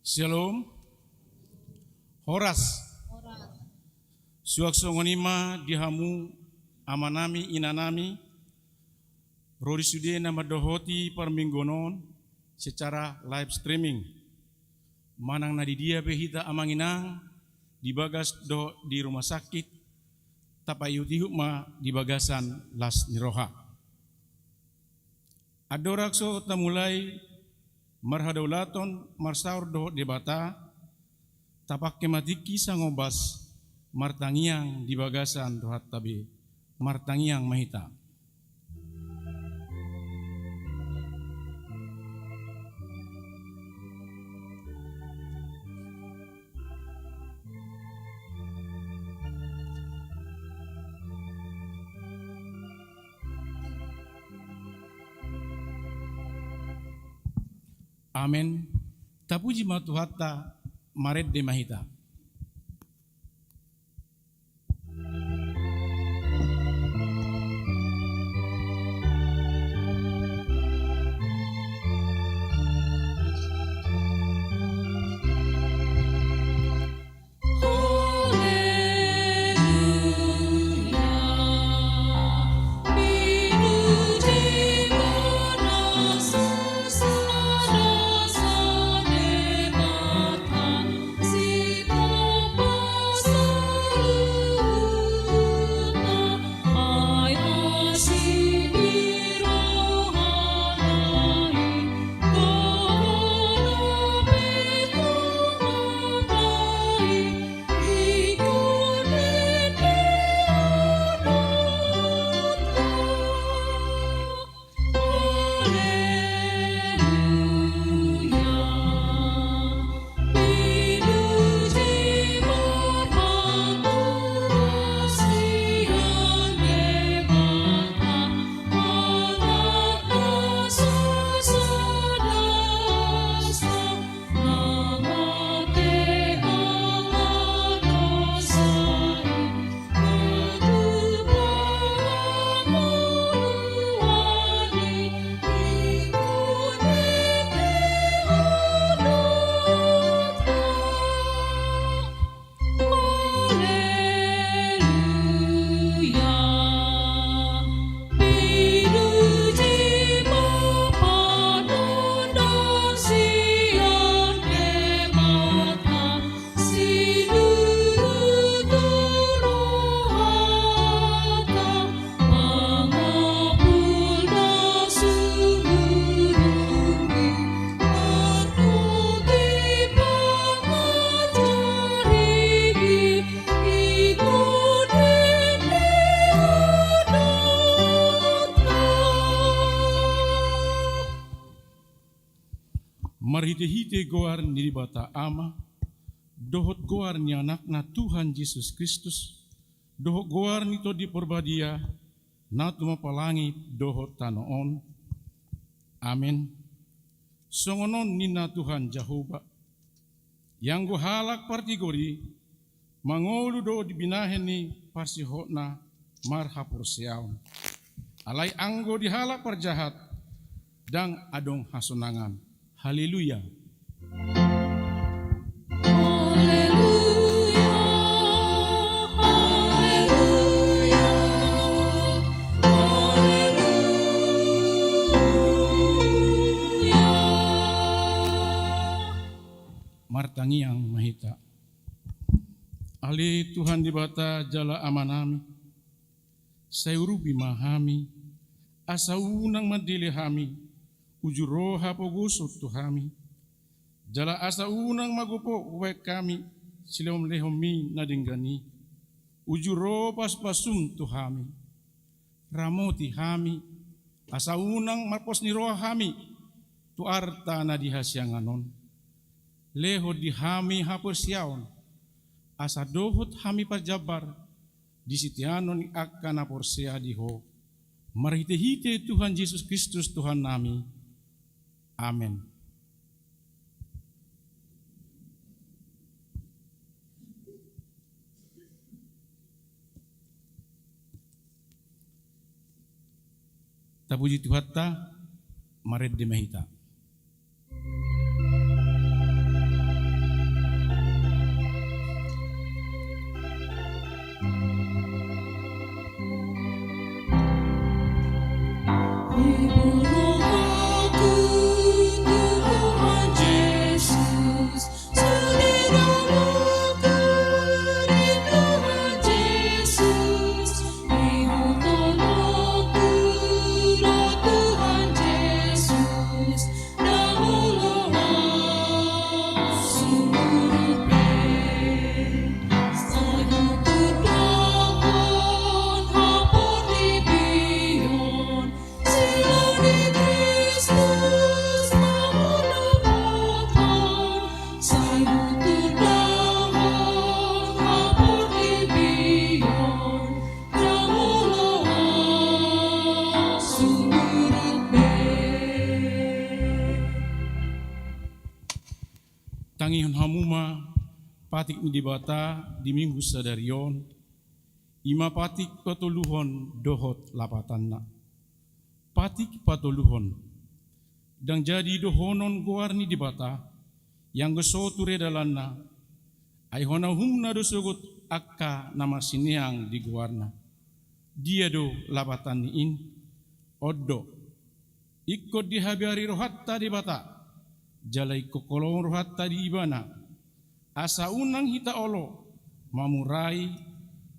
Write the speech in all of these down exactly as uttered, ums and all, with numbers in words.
Shalom. Horas. Suang songon i ma di hamu amanami, inanami, ro di sude na mandohoti parmingguon on secara live streaming. Manang na di dia pe hita amang inang, di bagas dohot di rumah sakit, tapaihut-ihut ma di bagasan las ni roha. Andorang so tamulai marhadaulaton, marsaor dohot Debata, tapangke ma tingki sangombas martangiang di bagasan rohanta be. Martangiang ma hita. Amen. Tapuji ma Tuhanta, marende ma hita. Marhite-hite goar ni Debata Ama, dohot goar ni Anakna Tuhan Jesus Kristus, dohot goar ni Tondi Parbadia, na tumompa langit dohot tano on. Amen. Songon on ninna Tuhan Jahowa, ianggo halak partigor i, mangolu do di binahen ni parsihotna marhaporseaon. Alai anggo di halak parjahat, ndang adong hasonangan. Haleluya. Haleluya, haleluya, haleluya. Martangiang ma hita. Ale Tuhan Debata jala Amanami, sai urupi ma hami, asa unang mandele hami, uju ro hapogoson tu hami. Jala asa unang magopo hubaen hami silehon-lehonmi na denggan i, uju ro pasu-pasum tu hami. Ramoti hami, asa unang marpos ni roha hami tu arta na di hasiangan on. Lehon di hami haporseaon, asa dohot hami parjambar di siteanon ni angka na porsea di Ho. Marhite-hite Tuhan Jesus Kristus Tuhannami. Amen. Tapuji Tuhanta, marende ma hita. Tangihon hamu ma patik ni Debata di Minggu sadari on, i ma patik patoluhon dohot lapatanna. Patik patoluhon. Ndang jadi dohonon goar ni Debata, ianggo so ture dalanna, ai hona uhumna do sogot angka na marsineang di goarna. Dia do lapatan ni in? On do. Ingkon dihabiari rohanta Debata, jala ingkon holong rohanta di Ibana, asa unang hita olo mamurai,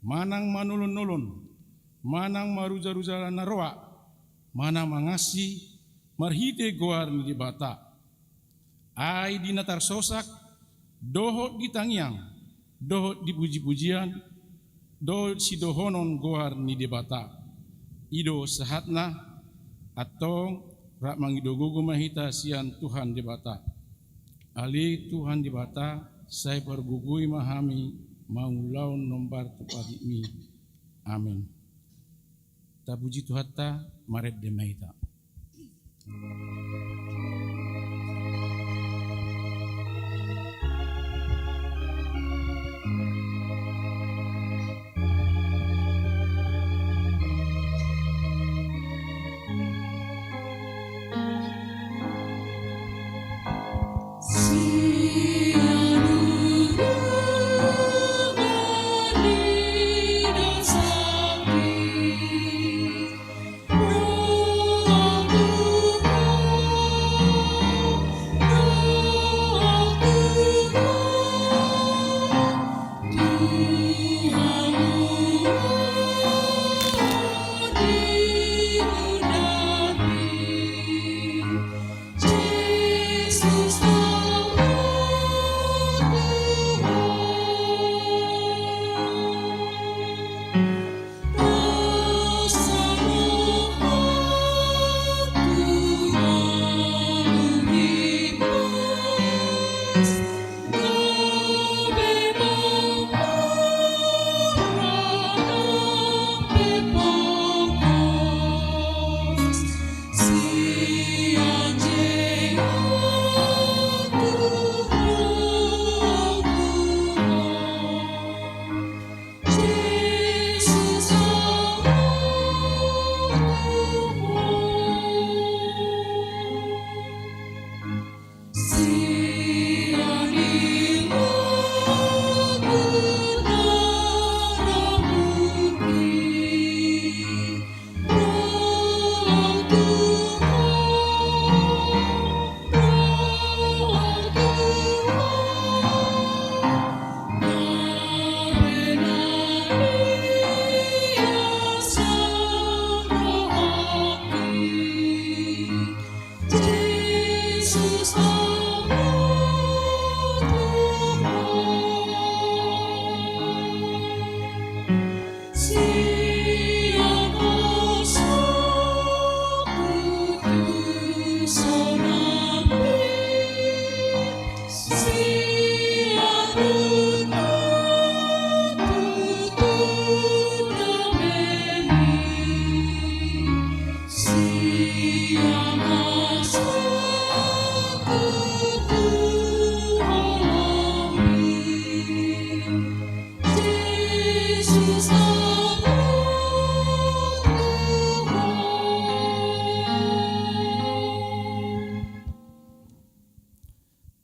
manang manolon-nolon, manang maruja-ruja na roa, manang mangansi marhite goar ni Debata. Ai di na tarsosak, dohot di tangiang, dohot di puji-pujian, dohot sidohonon goar ni Debata. I do sahatna. Antong, rap mangido gogo ma hita sian Tuhan Debata. Ale Tuhan Debata, sai pargogoi ma hami mangulahon nombar tu patikmi. Amen. Tapuji Tuhanta, marende ma hita.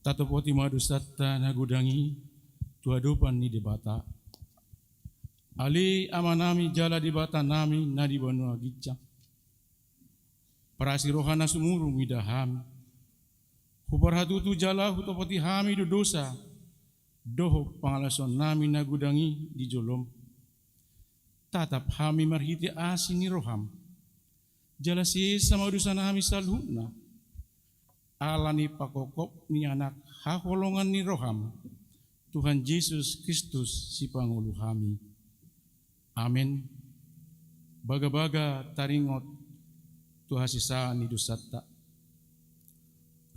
Tatopoti ma dosanta na godang i tu adopan ni Debata. Ale Amanami jala Debatanami na di banua ginjang, parasi roha na sumurung mida hami. Huparhatutu jala hutopoti hami do dosa dohot pangalaosion nami na godang i di jolom. Tatap hami marhite asi ni roham, jala sesa ma dosa nami saluhutna, ala ni pangkophop ni Anak haholongan ni roham, Tuhan Jesus Kristus Sipangolu hami. Amen. Bagabaga taringot tu hasesaan ni dosanta.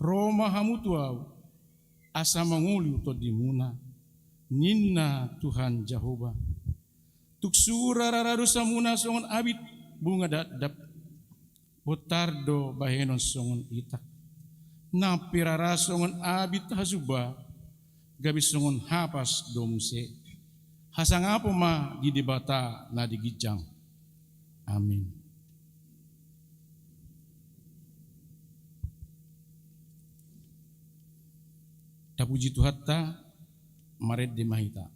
Ro ma hamu tu Ahu, asa mangolu tondimuna, ninna Tuhan Jahowa. Tung sura rara dosamuna songon abit bunga dakdak, bontar do bahenon songon itak. Nang pe rara songon abit hasumba, gabe songon hapas do muse. Hasangapon ma di Debata na di ginjang. Amin. Tapuji Tuhanta, marende ma hita.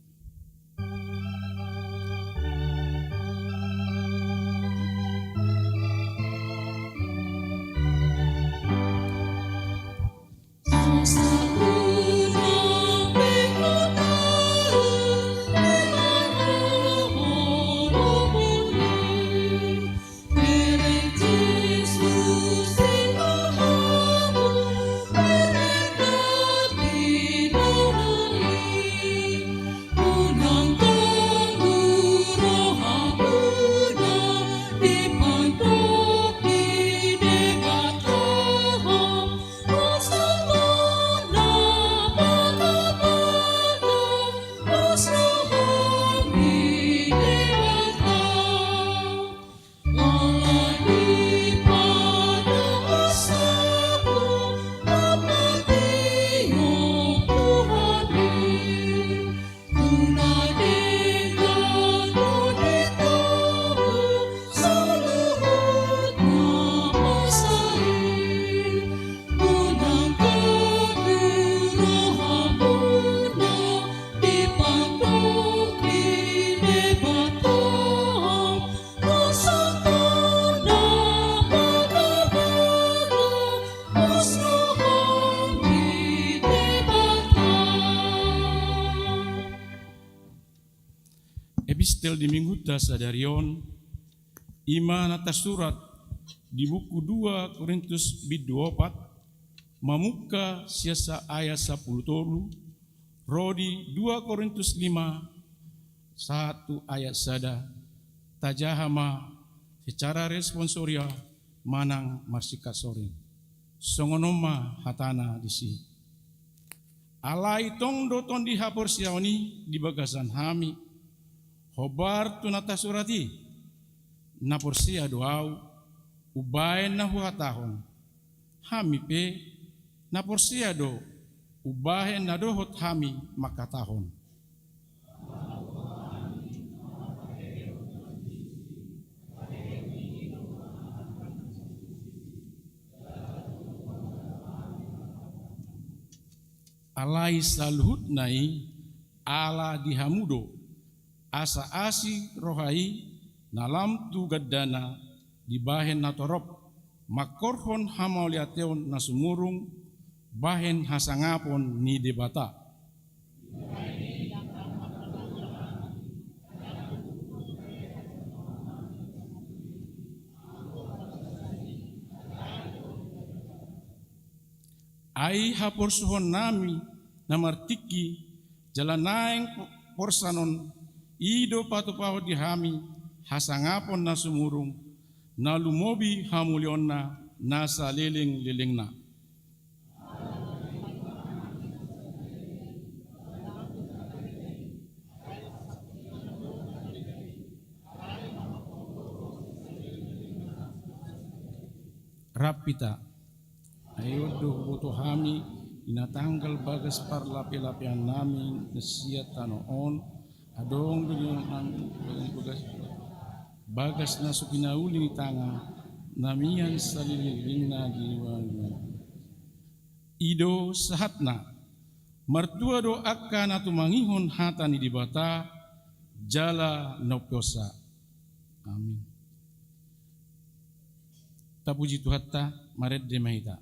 Epistel di Minggunta sadari on, i ma na tarsurat di buku dua Korintus bindu opat, mamungka sian sa-, ayat sampulu tolu, ro di dua Korintus lima, sahat tu ayat sada, tajaha ma secara responsoria manang marsingkatsoring. Songon on ma hatana disi. Alai tong do tondi haporseaon i di bagasan hami, hombar tu na tarsurat i, na porsea do ahu, umbahen na huhatahon. Hami pe, na porsea do, umbahen na dohot hami mangkatahon. Alai saluhutna i ala di hamu do, asa asi roha i na lam tu gandana dibahen na torop, mangkorhon hamauliateon na sumurung bahen hasangapon ni Debata. Ai haporsuhonnami na martingki jala naeng porsanon, i do patupahon di hami hasangapon na sumurung, na lumobi hamuliaonna na salelenglelengna. Rap hita. Ai on do huboto hami, di na tanggal bagas parlapelapeannami na sian tano on, adong do di nami bagas, bagas na so pinauli ni tangan, na mian salelenglelengna di. I do sahatna, martua do angka na tumangihon hata ni Debata, jala na umpeonsa. Amin. Tapuji Tuhanta, marende ma hita.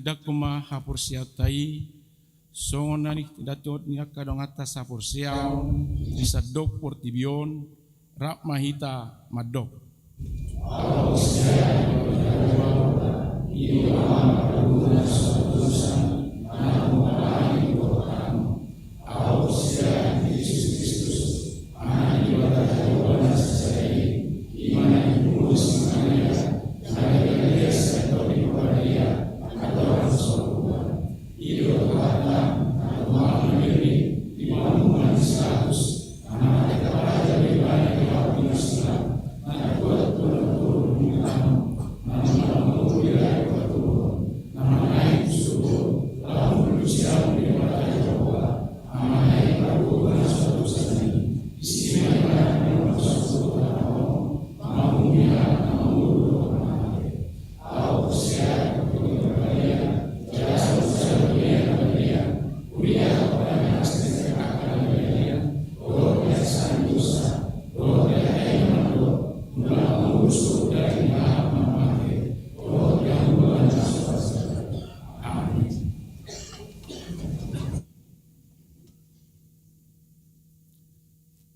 Dangkon ma haporseaonta i, songon na nidok ni angka donganta saporseaon di sandok portibi on, rap ma hita mandok.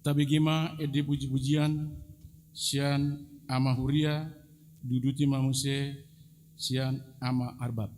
Tabege ma ende pujipujian sian ama huria, diuduti ma muse sian ama arbab.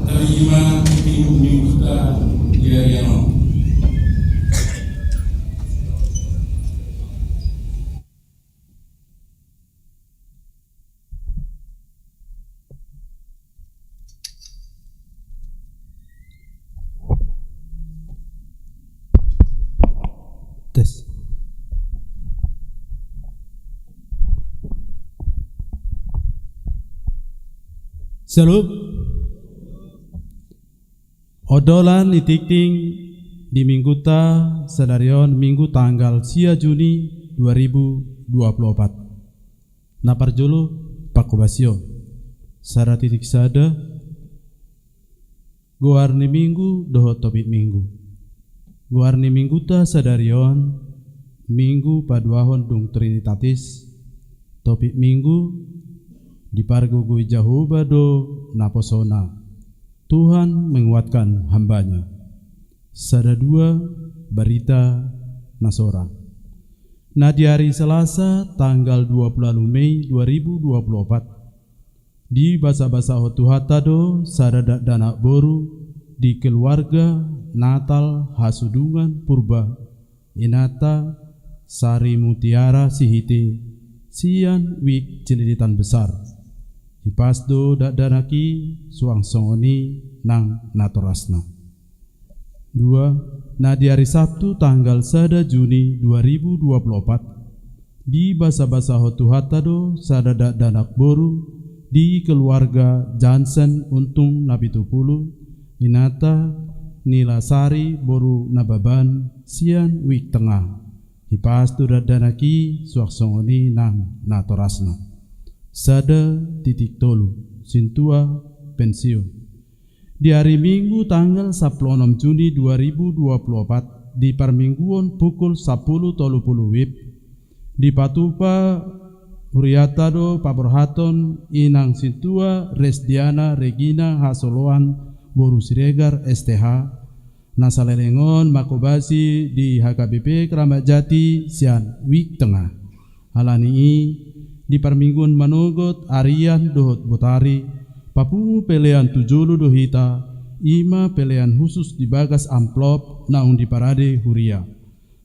Tarima minggu-mingguta di ari on. Tes. Shalom. Ondolan ni tingting di mingguta sadari on, Minggu tanggal sia Juni dua ribu dua puluh opat. Na parjolo, panghobasion. Sada titik sada, goar ni Minggu dohot topik Minggu. Goar ni mingguta sadari on, Minggu paduahon dung Trinitatis. Topik Minggu, dipargogoi Jahowa do naposona. Tuhan menguatkan hamba-Nya. Sada dua, barita na sorang. Na di ari Salasa tanggal dua puluh ualu Mei dua ribu dua puluh opat, dibasabasahon Tuhanta do sada dakdanak boru di keluarga Natal Hasudungan Purba, inanta Sari Mutiara Sihite, sian Wijk Cililitan Besar. Hipas do dakdanak i suang songon i nang natorasna. Dua, na di ari Sabtu tanggal sada Juni dua ribu dua puluh opat, dibasabasahon Tuhanta do sada dakdanak boru di keluarga Jansen Untung Napitupulu, inanta Nilasari boru Nababan, sian Wijk Tengah. Hipas do dakdanak i suang songon i nang natorasna. Sada titik tolu, sintua pensiun. Di hari Minggu tanggal sampulu onom Juni dua ribu dua puluh opat, di parmingguon pukul sampulu tolu pulu WIB, dipatupa huriata do paborhaton inang sintua Resdiana Regina Hasoloan boru Siregar S T H, na saleleng on mangkobasi di H K B P Keramat Jati sian WIB tengah. Alani i, di parmingguon manogot, arian dohot botari, papungu pelean tu jolo do hita, i ma pelean husus di bagas amplop naung diparade huria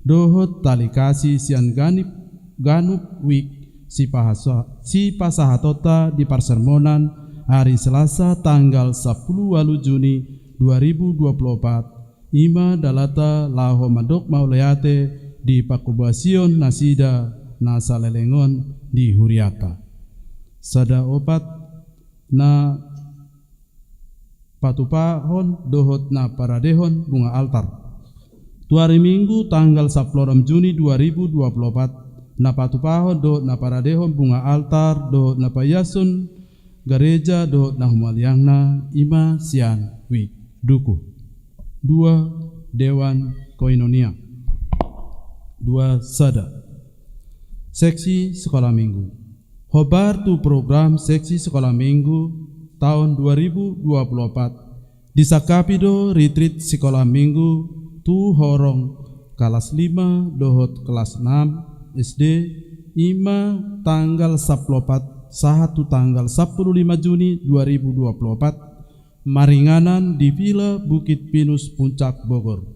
dohot tali kasih sian ganip, ganup WIB sipahasa-, sipasahatonta di parsermonan ari Selasa tanggal sampulu ualu Juni dua ribu dua puluh opat, i ma dalanta laho mandok mauliate di pangkobasion nasida na saleleng on di huriata. Sada opat, na patupahon dohot na paradehon bunga altar. Tu ari Minggu tanggal sampulu onom Juni dua ribu dua puluh opat, na patupahon dohot na paradehon bunga altar dohot na paiashon gareja dohot na humaliangna, i ma sian WIB Dukuh. Dua, Dewan Koinonia. Dua sada, Seksi Sekolah Minggu. Hombar tu program Seksi Sekolah Minggu taon dua ribu dua puluh opat, disangkapi do retreat Sekolah Minggu tu horong kelas lima dohot kelas enam S D, i ma tanggal sampulu opat sahat tu tanggal sampulu lima Juni dua ribu dua puluh opat, maringanan di Villa Bukit Pinus Puncak Bogor.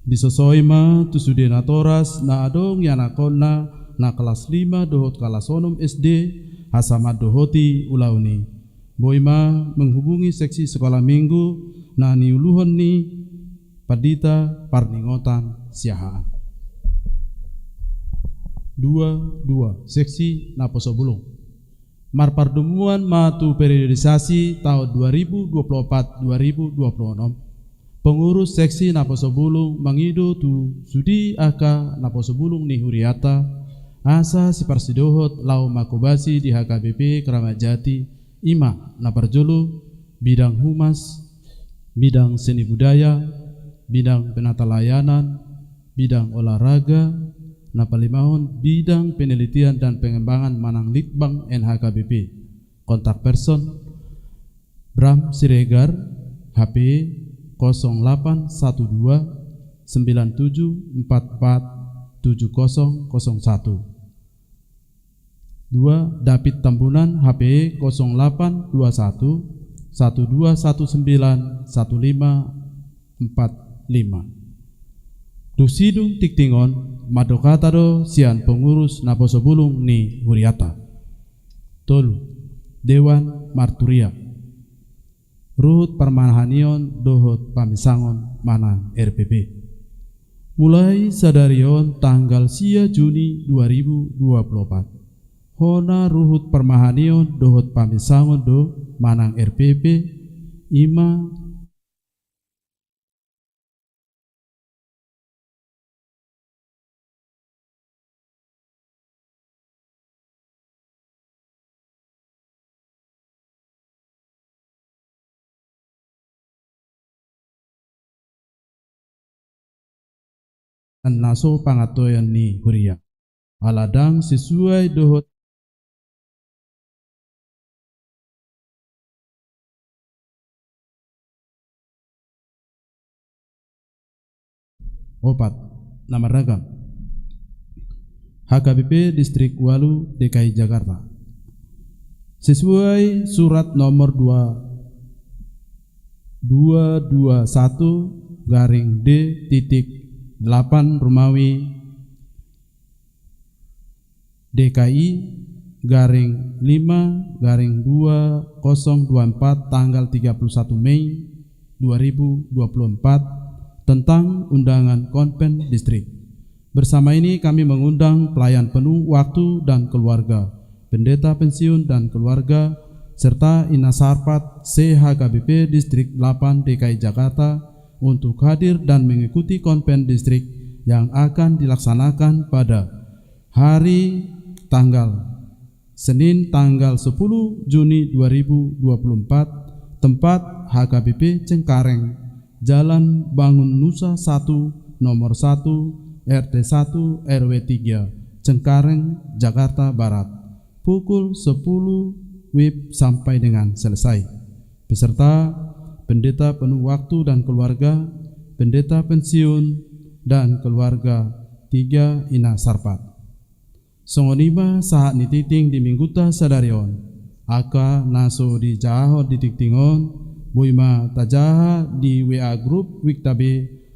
Disosoi ma tu sude natoras na adong ianakhonna na kelas lima dohot kelas onom S D, asa mandohoti ulaon i. Boi ma menghubungi Seksi Sekolah Minggu na niuluhon ni Pandita Parningotan Siahaan. Dua dua, Seksi Naposobulung. Marpardomuan ma tu periodisasi taon dua ribu dua puluh opat dua ribu dua puluh onom, pengurus Seksi Naposobulung mangido tu sude angka naposobulung ni huriata, asa siparsidohot laho mangkobasi di H K B P Keramat Jati, i ma na parjolo bidang humas, bidang seni budaya, bidang penatalayanan, bidang olahraga, na palimahon bidang penelitian dan pengembangan manang litbang N H K B P. Kontak person, Bram Siregar, H P kosong delapan satu dua sembilan tujuh empat empat tujuh kosong kosong satu. Dua, David Tambunan, H P kosong delapan dua satu satu dua satu sembilan satu lima empat lima. Dung sidung tingting on, mandok hata do sian pengurus naposobulung ni huriata. Tolu, Dewan Marturia. Ruhut parmahanion dohot paminsangon manang R P P. Mulai sadari on tanggal sia Juni dua ribu dua puluh opat, hona ruhut parmahanion dohot paminsangon do manang R P P, i ma na so pangantoion ni huria. Ala ndang sesuai dohot Opat, na marragam. H K B P Distrik Ualu D K I Jakarta. Sesuai surat nomor dua, dua dua satu garing D titik delapan Romawi D K I garing lima garing dua kosong dua empat tanggal tiga puluh satu Mei dua ribu dua puluh empat tentang undangan konven distrik. Bersama ini kami mengundang pelayan penuh waktu dan keluarga, pendeta pensiun dan keluarga, serta Inasarpat se H K B P Distrik delapan D K I Jakarta untuk hadir dan mengikuti konven distrik yang akan dilaksanakan pada hari tanggal Senin tanggal sepuluh Juni dua ribu dua puluh empat, tempat H K B P Cengkareng, Jalan Bangun Nusa satu, nomor satu, R T satu, R W tiga, Cengkareng, Jakarta Barat, pukul sepuluh W I B sampai dengan selesai. Peserta, pendeta penuh waktu dan keluarga, pendeta pensiun, dan keluarga tiga Ina Sarpat. Songon i ma sahat ni tingting di minggunta sadari on. Angka na so dijahahon di tingting on, boi ma tajaha di W A grup W I B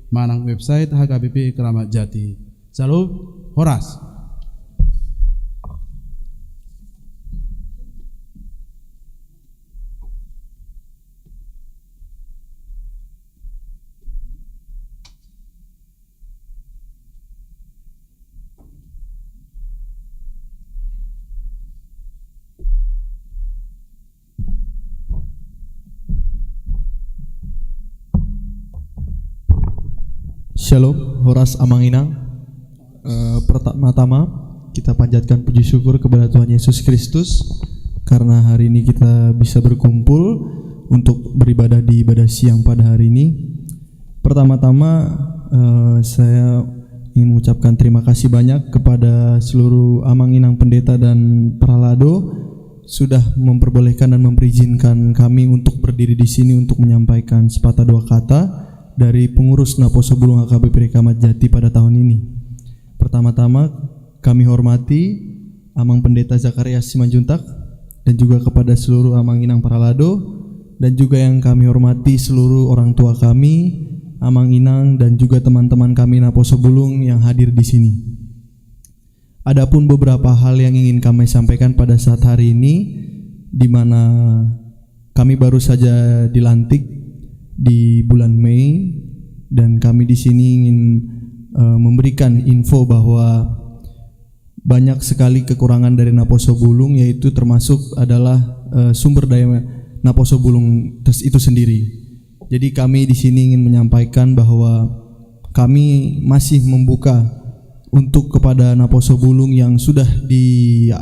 manang website H K B P Kramat Jati. Syalom, horas. Syalom, horas Amang Inang. Eh, pertama-tama, kita panjatkan puji syukur kepada Tuhan Yesus Kristus karena hari ini kita bisa berkumpul untuk beribadah di ibadah siang pada hari ini. Pertama-tama, eh, saya ingin mengucapkan terima kasih banyak kepada seluruh Amang Inang Pendeta dan Parhalado sudah memperbolehkan dan memperizinkan kami untuk berdiri di sini untuk menyampaikan sepatah dua kata dari pengurus Naposo Bulung H K B P Kramat Jati pada tahun ini. Pertama-tama, kami hormati Amang Pendeta Zakarias Simanjuntak dan juga kepada seluruh Amang Inang Parhalado, dan juga yang kami hormati seluruh orang tua kami, Amang Inang, dan juga teman-teman kami Naposo Bulung yang hadir di sini. Adapun beberapa hal yang ingin kami sampaikan pada saat hari ini, di mana kami baru saja dilantik di bulan Mei, dan kami di sini ingin, eh, memberikan info bahwa banyak sekali kekurangan dari Naposo Bulung, yaitu termasuk adalah, eh, sumber daya Naposo Bulung tes-, itu sendiri. Jadi kami di sini ingin menyampaikan bahwa kami masih membuka untuk kepada Naposo Bulung yang sudah di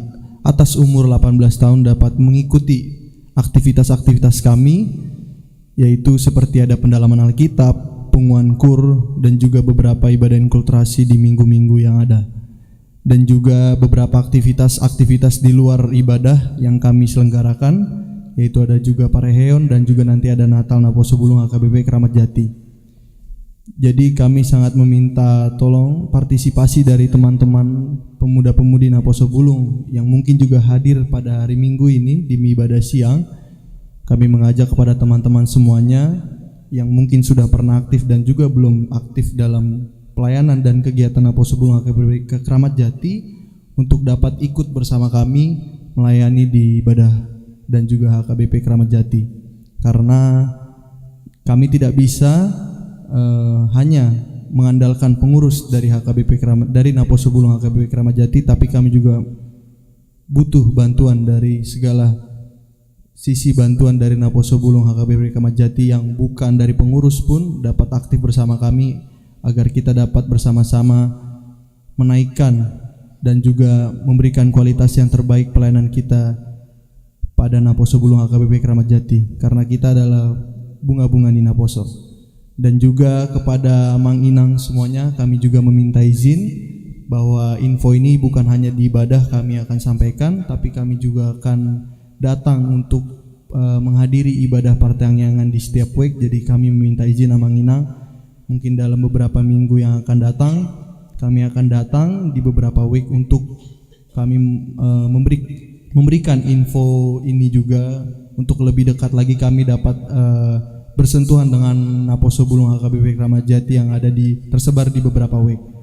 atas umur delapan belas tahun dapat mengikuti aktivitas-aktivitas kami, yaitu seperti ada pendalaman Alkitab, punguan kur, dan juga beberapa ibadah inkulturasi di minggu-minggu yang ada. Dan juga beberapa aktivitas-aktivitas di luar ibadah yang kami selenggarakan, yaitu ada juga pareheon dan juga nanti ada Natal Naposo Bulung H K B P Kramat Jati. Jadi kami sangat meminta tolong partisipasi dari teman-teman pemuda-pemudi Naposo Bulung yang mungkin juga hadir pada hari Minggu ini di ibadah siang. Kami mengajak kepada teman-teman semuanya yang mungkin sudah pernah aktif dan juga belum aktif dalam pelayanan dan kegiatan Naposo Bulung H K B P Kramat Jati untuk dapat ikut bersama kami melayani di ibadah dan juga H K B P Kramat Jati. Karena kami tidak bisa, eh, hanya mengandalkan pengurus dari H K B P Kramat, dari Naposo Bulung H K B P Kramat Jati, tapi kami juga butuh bantuan dari segala sisi, bantuan dari Naposo Bulung H K B P Kramat Jati yang bukan dari pengurus pun dapat aktif bersama kami agar kita dapat bersama-sama menaikkan dan juga memberikan kualitas yang terbaik pelayanan kita pada Naposo Bulung H K B P Kramat Jati, karena kita adalah bunga-bunga ni Naposo. Dan juga kepada Amang Inang semuanya, kami juga meminta izin bahwa info ini bukan hanya di ibadah kami akan sampaikan, tapi kami juga akan datang untuk, eh, menghadiri ibadah partangiangan di setiap wake. Jadi kami meminta izin Amang Inang, mungkin dalam beberapa minggu yang akan datang, kami akan datang di beberapa wake untuk kami, eh, memberi-, memberikan info ini juga untuk lebih dekat lagi kami dapat, eh, bersentuhan dengan Naposo Bulung H K B P Kramat Jati yang ada di, tersebar di beberapa wake.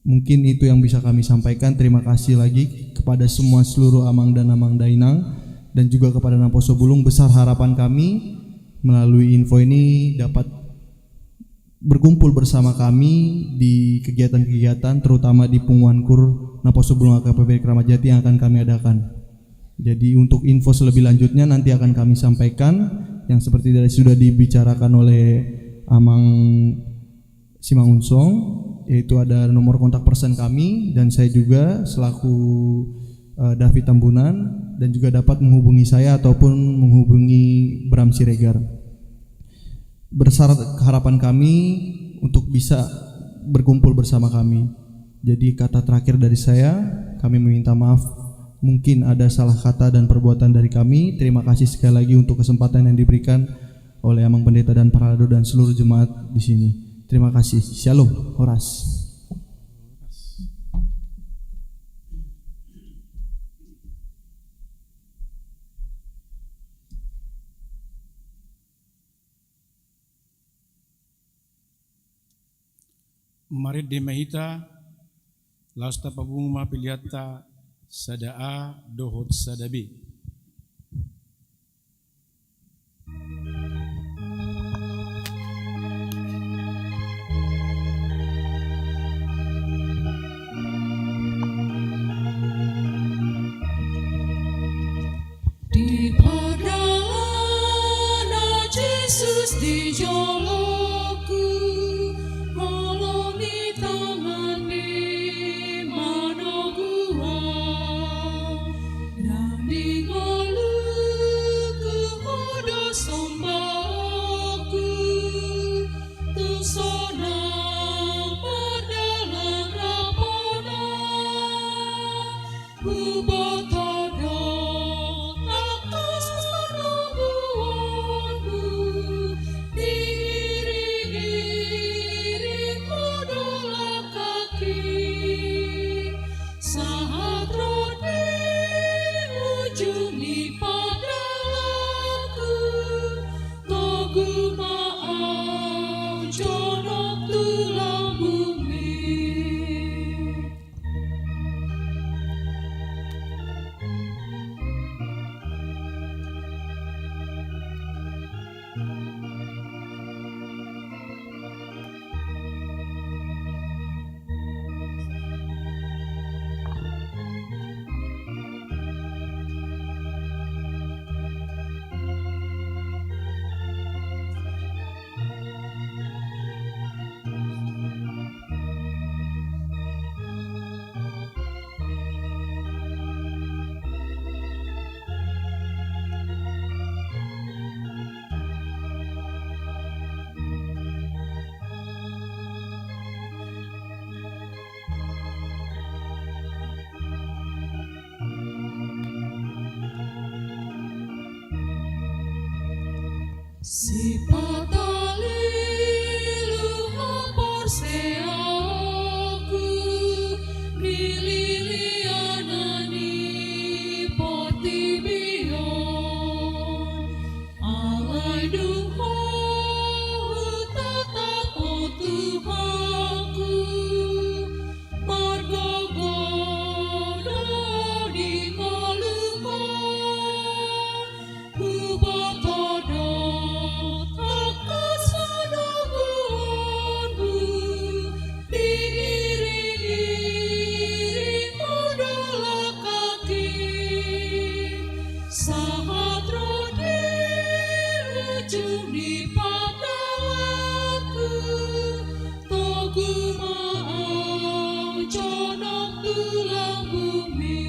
Mungkin itu yang bisa kami sampaikan. Terima kasih lagi kepada semua seluruh Amang dan Amang Dainang dan juga kepada Naposo Bulung. Besar harapan kami melalui info ini dapat berkumpul bersama kami di kegiatan-kegiatan, terutama di punguan kur Naposo Bulung H K B P Kramat Jati yang akan kami adakan. Jadi untuk info selebih lanjutnya nanti akan kami sampaikan, yang seperti tadi sudah dibicarakan oleh Amang Simangunsong, yaitu ada nomor kontak person kami, dan saya juga selaku eh, David Tambunan, dan juga dapat menghubungi saya ataupun menghubungi Bram Siregar. Bersyarat harapan kami untuk bisa berkumpul bersama kami. Jadi, kata terakhir dari saya, kami meminta maaf. Mungkin ada salah kata dan perbuatan dari kami. Terima kasih sekali lagi untuk kesempatan yang diberikan oleh Amang Pendeta dan Parado dan seluruh jemaat di sini. Terima kasih. Shalom. Horas. Marende ma hita, laos tapapungu ma peleanta sada A dohot sada B. Di pardalanan Jesus di joloku, holong ni tangan ni manoguang, dan di ngolungku hodas tombaku, tung sonang mardalan rap hona. Huboto do tangkas panoguonmu, diiringiringmu dolok haki. Sahat ro di ujung ni pardalanan, togu ma ahu jonok tu lambungmi. Sipata lilu haporseaonku, di lilianan ni portibi on. Alai dung Ho hutatap, o Tuhanku, margogo do di ngolungku. Huboto do tangkas panoguonmu, diiringiringmu dolok haki. Sahat ro di ujung ni pardalanan, togu ma ahu jonok tu lambungmi.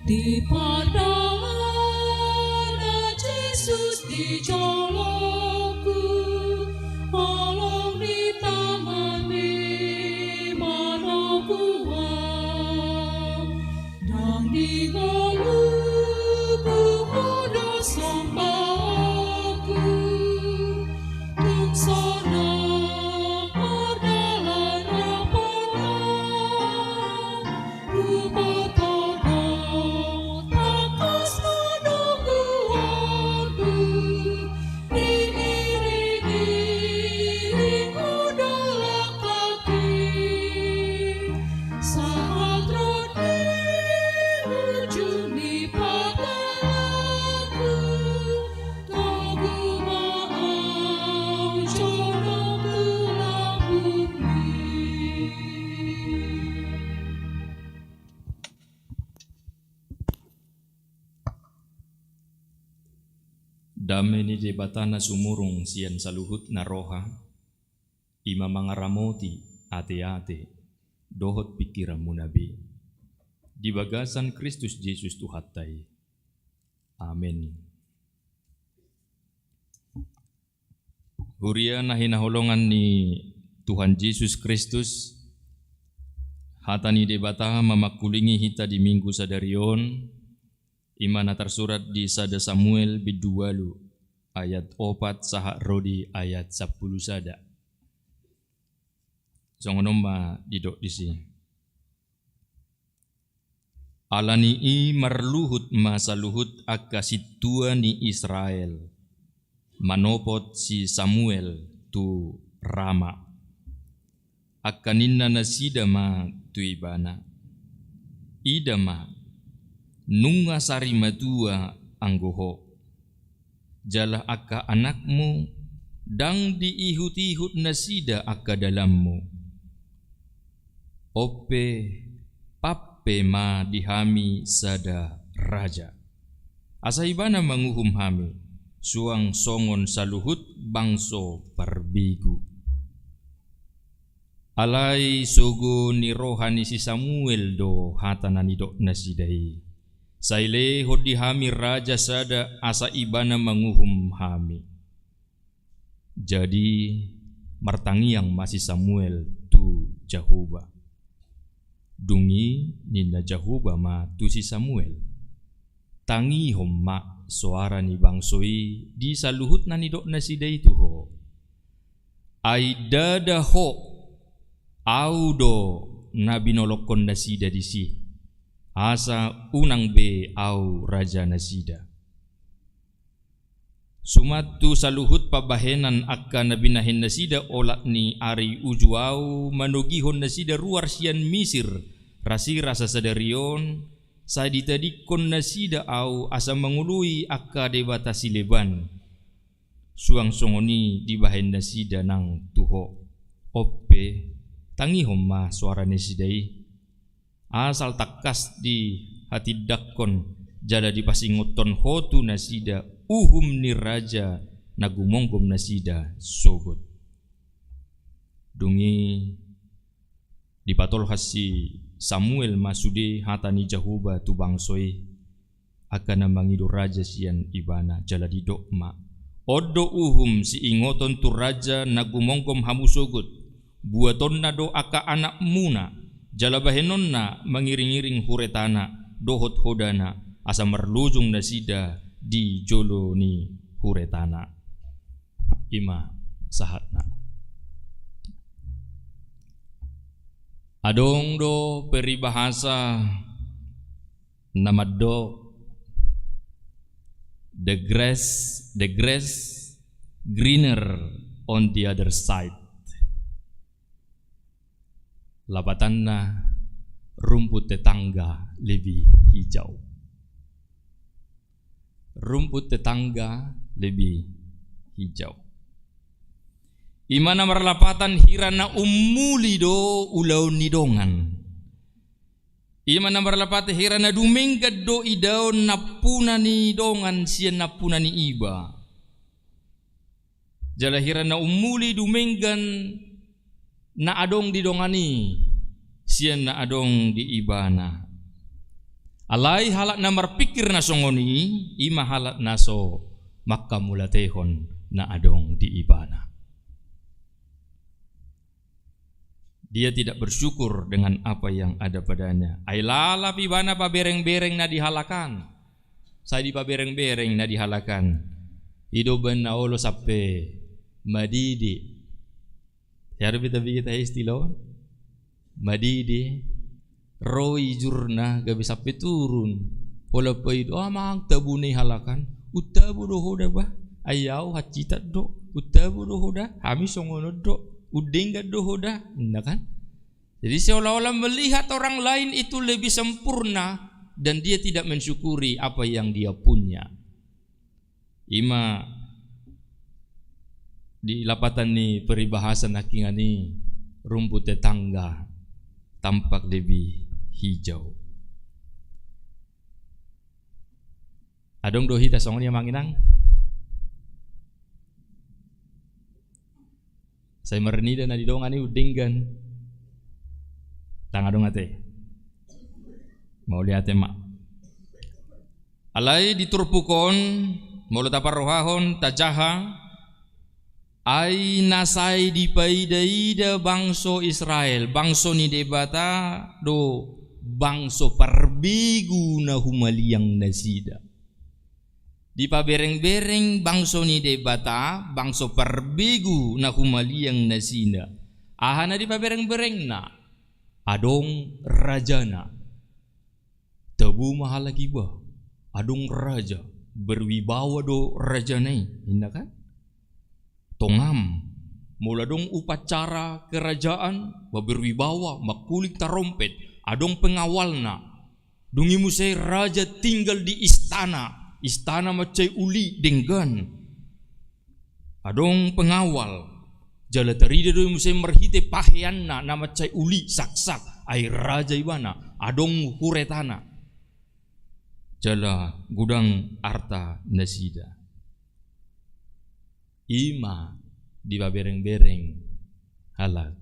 Di pardalanan Jesus di jolongku, holong ni tangan-Ni manogu au. Ndang di ngoluku hudos sombaonku, tung sonang mardalan rap Ho nang huboto do tangkas panunggunonku, diiring-iring Ho dolok-Ku, sahat ro di ujung ni pardalanan. Togu ma au jonok tu lambung-Ni. Dame ni Debata na sumurung sian saluhut na roha, i ma mangaramoti ate-ate dohot pingkiranmuna be, di bagasan Kristus Jesus Tuhanta i. Amen. Huria na hinaholongan ni Tuhan Jesus Kristus, hata ni Debata mamangkulingi hita di Minggu sadari on, i ma na tarsurat di sada Samuel bindu ualu ayat opat sahat ro di ayat sampulu sada. Songon on ma didok disi. Ala ni i marluhut ma saluhut angka sintua ni Israel manopot si Samuel tu Rama. Angka ninna nasida ma tu ibana, "Ida ma, nunga sari matua anggo ho. Jala angka anakmu, ndang diihut-ihut nasida angka dalanmu. On pe, pampe ma di hami sada raja, asa ibana manguhum hami, suang songon saluhut bangso parbegu." Alai sogo ni roha ni si Samuel do hata na nidok nasida i. "Sai lehon di hami raja sada, asa ibana manguhum hami." Jadi martangiang ma si Samuel tu Jahowa. Dung i ninna Jahowa ma tu si Samuel, "Tangihon ma soara ni bangso i di saluhut na nidok nasida i tu ho. Ai ndada ho, Au do na binolongkon nasida disi, asa unang be Au raja nasida. Suman tu saluhut pambahenan angka na binahen nasida olat ni ari uju Au manogihon nasida ruar sian Misir, rasirasa sadari on, sai ditadingkon nasida Au asa mangoloi angka debata sileban, suang songon i dibahen nasida nang tu Ho. On pe, tangihon ma soara nasida i. Asal tangkas dihatindangkon jala dipasingothon Ho tu nasida uhum ni raja na gumomgom nasida sogot." Dung i dipatolhas si Samuel ma sude hata ni Jahowa tu bangso i, angka na mangido raja sian ibana, jala didok ma, "On do uhum siingoton tu raja na gumomgom hamu sogot, buatonna do angka anakmuna, jala bahenonna mangiring-iring huretana dohot hodana, asa marlojong nasida di jolo ni huretana." I ma sahatna. Adong do peribahasa na mandok, "The grass, the grass greener on the other side." Lapatanna, rumput tetangga lebih hijau. Rumput tetangga lebih hijau. I ma na marlapatan hira na ummuli do ulaon ni dongan. I ma na marlapatan hira na dumenggan do idaon nampuna ni dongan sian nampuna ni iba. Jala hira na ummuli dumenggan na adong di dongan i sian na adong di ibana. Alai halak na marpingkir na songon i, i ma halak na so manghamauliatehon na adong di ibana. Dia tidak bersyukur dengan apa yang ada padanya. Ai lalap ibana pabereng-bereng na di halak an. Sai dipabereng-bereng na di halak an. I do umbahen na olo sampe madidi. Ia, dope tabege hita istilah on? Madidi. Ro ijurna gabe sampe turun. Pola pe i do, amang, tabune halak an. Untabu do ho da bah. Ai au hansitan do. Untabu do ho da. Hami songon on do. Undenggan do ho da. Nah kan? Jadi seolah-olah melihat orang lain itu lebih sempurna dan dia tidak mensyukuri apa yang dia punya. I ma di lapatan ni peribahasa nangkiningan i, rumput tetangga tampak lebih hijau. Adong do hita songon i, amang inang? Sai marnida na di dongan i undenggan. Ndang adong ate. Mauliate ma. Alai di turpuk on, molo taparrohahon, tajaha, ai na sai dipaida-ida bangso Israel, bangso ni Debata do bangso parbegu na humaliang nasida. Dipabereng-bereng bangso ni Debata, bangso parbegu na humaliang nasida. Aha na dipabereng-berengna? Adong rajana. Tabo ma halak i bah, adong raja, berwibawa do rajana i, ninna kan? Tongam, molo adong upacara kerajaan, bah, berwibawa, mangkuling tarompet, adong pengawalna. Dung i muse raja tinggal di istana, istana mansai uli, denggan. Adong pengawal, jala tarida do i muse marhite paheanna na mansai uli, saksak, ai raja ibana, adong huretana. Jala godang arta nasida. I ma dipabereng-bereng halak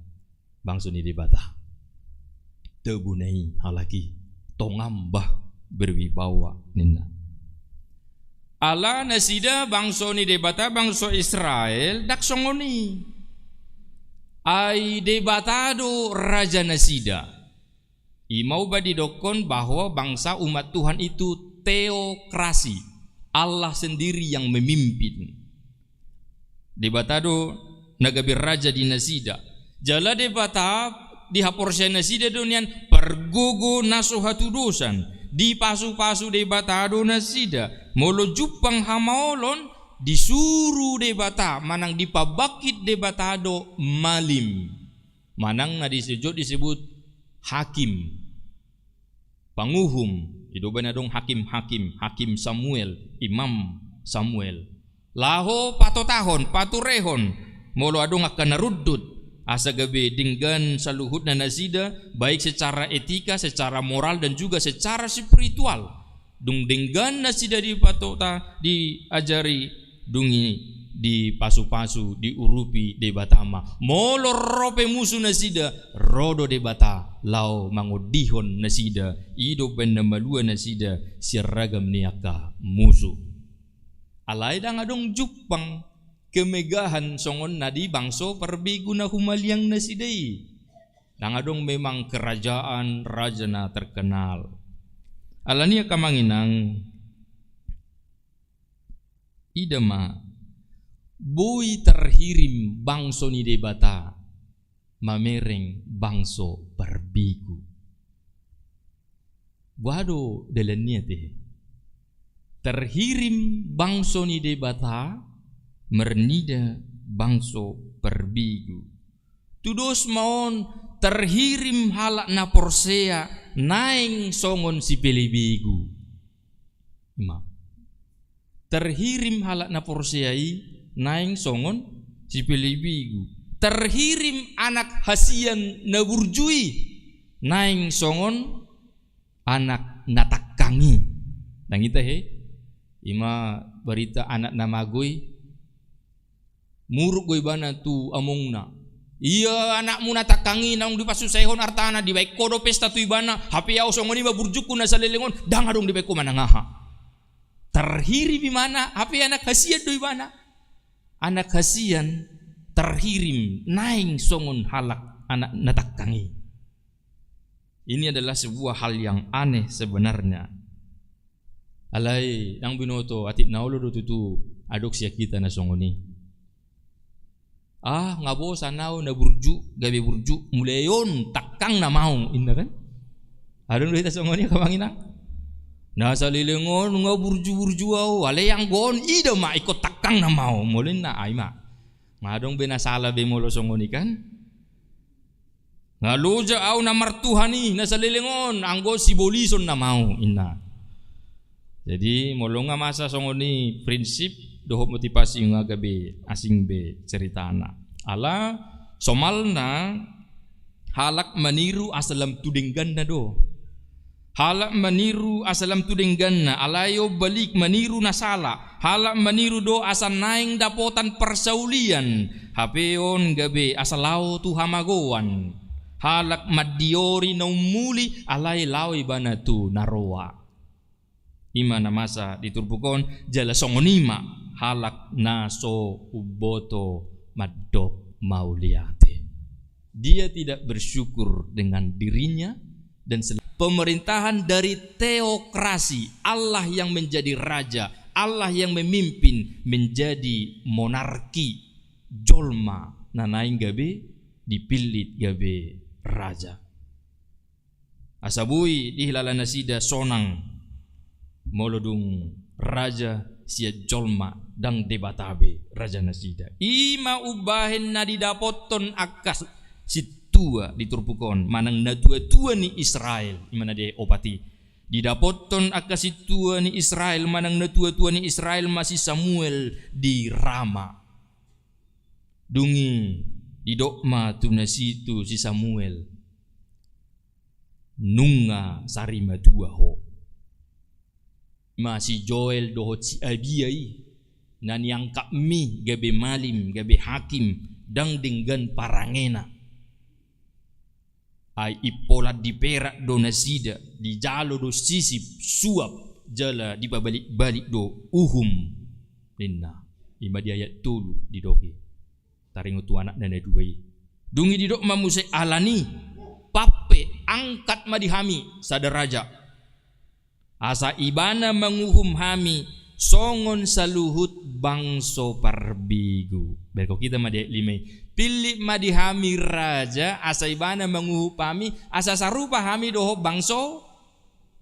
bangso ni Debata. Tabo na i halak i, tongam bah, berwibawa, ninna. Ala nasida bangso ni Debata, bangso Israel, ndang songon i. Ai Debata do raja nasida. I ma umbahen didokkon bahwa bangsa umat Tuhan itu teokrasi, Allah sendiri yang memimpin. Debata do na gabe raja di nasida. Jala Debata dihaporseai nasida do nian pargogo na so hatudosan, dipasu-pasu Debata do nasida. Molo jumpang hamaolon, disuru Debata manang dipabangkit Debata do malim. Manang na di si Job disebut hakim, panguhum, i do umbahen adong hakim-hakim, hakim Samuel, imam Samuel. Laho patotahon, paturehon, molo adong angka na rundut, asa gabe denggan saluhutna nasida, baik secara etika, secara moral, dan juga secara spiritual. Dung denggan nasida dipatota, diajari, dung i dipasu-pasu, diurupi Debata ma. Molo ro pe musu nasida, ro do Debata laho mangondihon nasida, i do umbahen na malua nasida sian ragam ni angka musu. Alai ndang adong jumpang kemegahan songon na di bangso parbegu na humaliang nasida i. Ndang adong memang kerajaan, raja na terkenal. Alani i, angka amang inang, ida ma, boi terhirim bangso ni Debata mamereng bangso parbegu. Boha do dalan ni ate? Terhirim bangso ni Debata marnida bangso parbegu. Tudos ma on, terhirim halak na porsea naeng songon sipelebegu. I ma. Terhirim halak na porsea i naeng songon sipelebegu. Terhirim anak hasian na burju i naeng songon anak na tangkang i. Ndang ita he? I ma barita anak na mago i. Muruk do ibana tu amongna. Ia anakmu na tangkang i naung dipasusahon artana, dibaen ho do pesta tu ibana, hape au songon i ma burjungku na saleleng on, ndang adong dibaen ho manang aha. Terhirim ibana, hape anak hasian do ibana. Anak hasian terhirim naeng songon halak anak na tangkang i. Ini adalah sebuah hal yang aneh sebenarnya. Alai ndang binoto, atik na olo do tutu adong sian hita na songon i. Ah, nga bosan au na burju, gabe burju, mulai on tangkang nama au, inna kan? Adong do hita songon i, angka amang inang? Na saleleng on nga burju-burju au, alai anggo on ida ma ingkon tangkang nama au, molo inna, ai ma. Nga adong be na sala be molo songon i kan? Nga loja au na martuhan i, na saleleng on, anggo sibolison nama au, inna. Jadi, molo nga masa songon i prinsip dohot motivasi, nga gabe asing be ceritana. Ala somalna, halak maniru asa lam tu dengganna do. Halak maniru asa lam tu dengganna, alai on balik maniru na sala. Halak maniru do asa naeng dapotan parsaulian, hape on gabe asa laho tu hamagoan. Halak mandiori na ummuli, alai laho ibana tu na roa. I ma na masa di turpuk on, jala songon i ma halak na so umboto mandok mauliate. Dia tidak bersyukur dengan dirinya dan sel-, pemerintahan dari teokrasi, Allah yang menjadi raja, Allah yang memimpin, menjadi monarki, jolma na naeng gabe dipillit gabe raja. Asa boi dihilala nasida sonang molo dung raja sian jolma, ndang Debata be raja nasida. I ma umbahen na didapothon angka s-, sintua di turpuk on manang natua-tua ni Israel, i ma na diopat i. Didapothon angka sintua ni Israel manang natua-tua ni Israel ma si Samuel di Rama. Dung i didok ma tu nasi-, tu si Samuel, nunga sari matua ho. Ma si Joel dohot si Abia i, na niangkatmi gabe malim, gabe hakim, ndang denggan parangena. Ai impolan diperak do nasida, dijalo do sisip, suap, jala dipabalik-balik do uhum, ninna. I ma di ayat tolu didok i. Taringot tu anakna na dua i. Dung i didok ma muse, alani, pampe, angkat ma di hami sada raja. Asa ibana manguhum hami songon saluhut bangso parbegu. Berko kita ma di ayat lima i. Pillit ma di hami raja, asa ibana manguhum hami, asa sarupa hami dohot bangso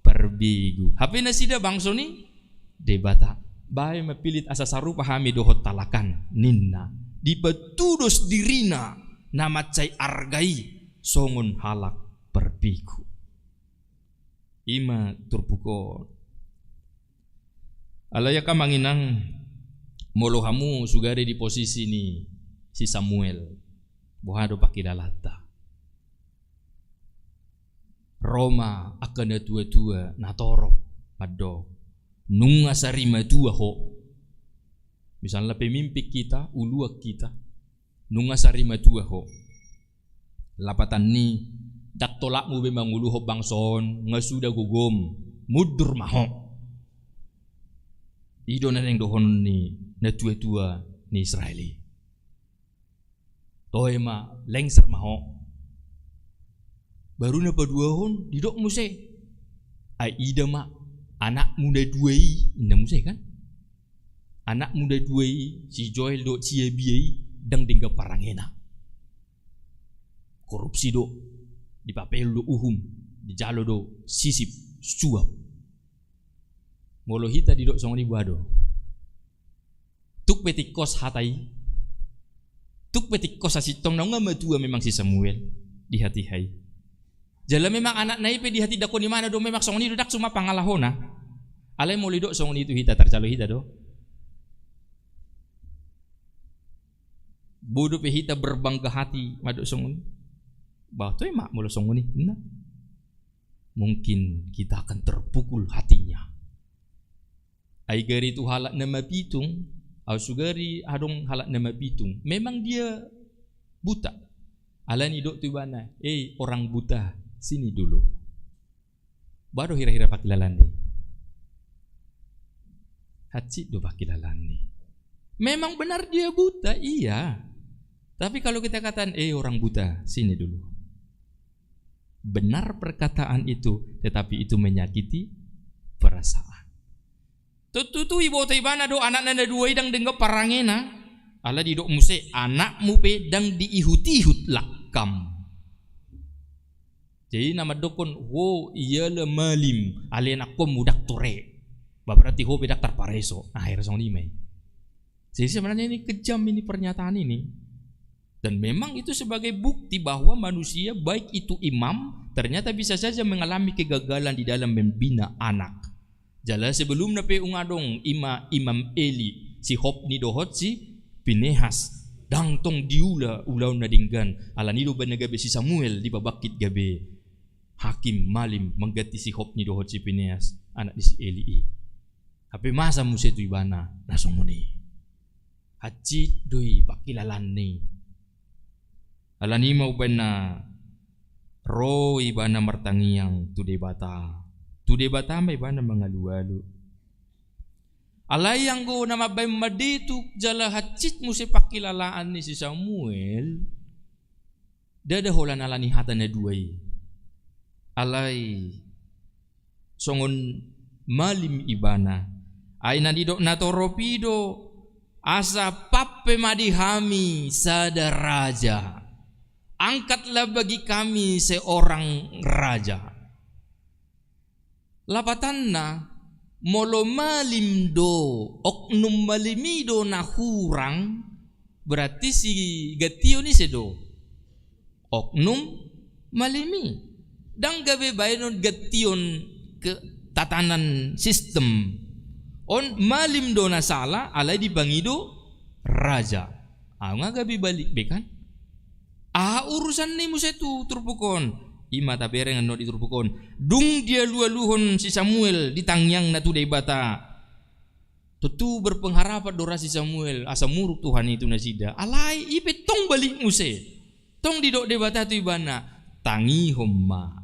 parbegu. Hape nasida bangso ni Debata. Baen ma pillit asa sarupa hami dohot talakan, ninna. Dipatudos dirina na mansai arga i songon halak parbegu. I ma turpuk on. Alai angka amang inang, molo hamu sugari di posisi ni si Samuel, boha do pangkilalanta? Ro ma angka natua-tua na torop mandok, nunga sari matua ho. Misalna pemimpin kita, uluan kita, nunga sari matua ho. Lapatan ni, ndang tolapmu be manguluhon bangso on, nga suda gogom, mundur ma ho. I do na naeng dohonon ni natua-tua ni Israel i. Toe ma, lengser ma ho. Baru na paduahon, didok muse. Ai ida ma, anakmu na dua i, inna muse kan? Anakmu na dua i, si Joel dohot si Abia i, ndang denggan parangena. Korupsi do, dipapel do uhum, dijalo do sisip, suap. Molo hita didok songon i, boha do? Tuk pe tingkos hata i. Tuk pe tingkos, asintong na nunga matua memang si Samuel di hatiha i. Jala memang anakna i pe dihatindangkon ibana do, memang songon i do, ndang suman pangalahona. Alai molo didok songon i tu hita, tarjalo hita do. Boi dope hita berbangga hati mandok songon i. Bah, toe ma molo songon i, ninna. Mungkin kita akan terpukul hatinya. Ai gari tu halak na mapitung, au sugari adong halak na mapitung. Memang dia buta. Alani didok tu ibana, "Eh, orang buta, sini dulu." Baru hira-hira pangkilalaanni. Hansit do pangkilalaanni. Memang benar dia buta, iya. Tapi kalau kita katakan, "Eh, orang buta, sini dulu." Benar perkataan itu, tetapi itu menyakiti perasaan. Tutu, tutu iboto ibana do anakna na dua i ndang denggan parangena. Ala didok muse, anakmu pe ndang diihut-ihut langkam. Jadi na mandokkon, "Ho iala Malim, alai anakkonmu daktor e." Ba berarti ho pe daktar pareso. Nah, akhirnya songon i ma i. Jadi sebenarnya ini kejam ini pernyataan ini. Dan memang itu sebagai bukti bahwa manusia, baik itu imam, ternyata bisa saja mengalami kegagalan di dalam membina anak. Jala sebelumna pe unang adong ima Imam Eli, si Hopni dohot si Pinehas, ndang tong diula ulaon na denggan, alani do umbahen na gabe si Samuel dipabangkit gabe hakim, malim, mangganti si Hopni dohot si Pinehas, anak ni si Eli i. Hape masa muse tu ibana na songon i. Hansit do i pangkilalaanni. Alani i ma umbahen na ro ibana martangiang tu Debata. Tu Debata ma ibana mangalualu. Alai anggo na mambahen mandetuk jala hansit muse pangkilalaan ni si Samuel, ndada holan alani hata na dua i. Alai songon malim ibana. Ai na nidok natorop i do, asa pampe ma di hami sada raja. Angkatlah bagi kami seorang raja. Lapatanna, molo malim do, oknum malim i do na hurang, berarti sigantion ise do? Oknum malim i. Ndang gabe baenon gantion ke tatanan sistem. On malim do na sala, alai dipangido raja. Aha, nga gabe balik be kan? Aha urusan ni muse tu turpuk on? I ma tabereng annon di turpuk on. Dung dialualuhon si Samuel di tangiangna tu Debata. Tutu berpengharapan do ra si Samuel, asa muruk Tuhan i tu nasida. Alai i pe tong balik muse. Tong didok Debata tu ibana, tangihon ma.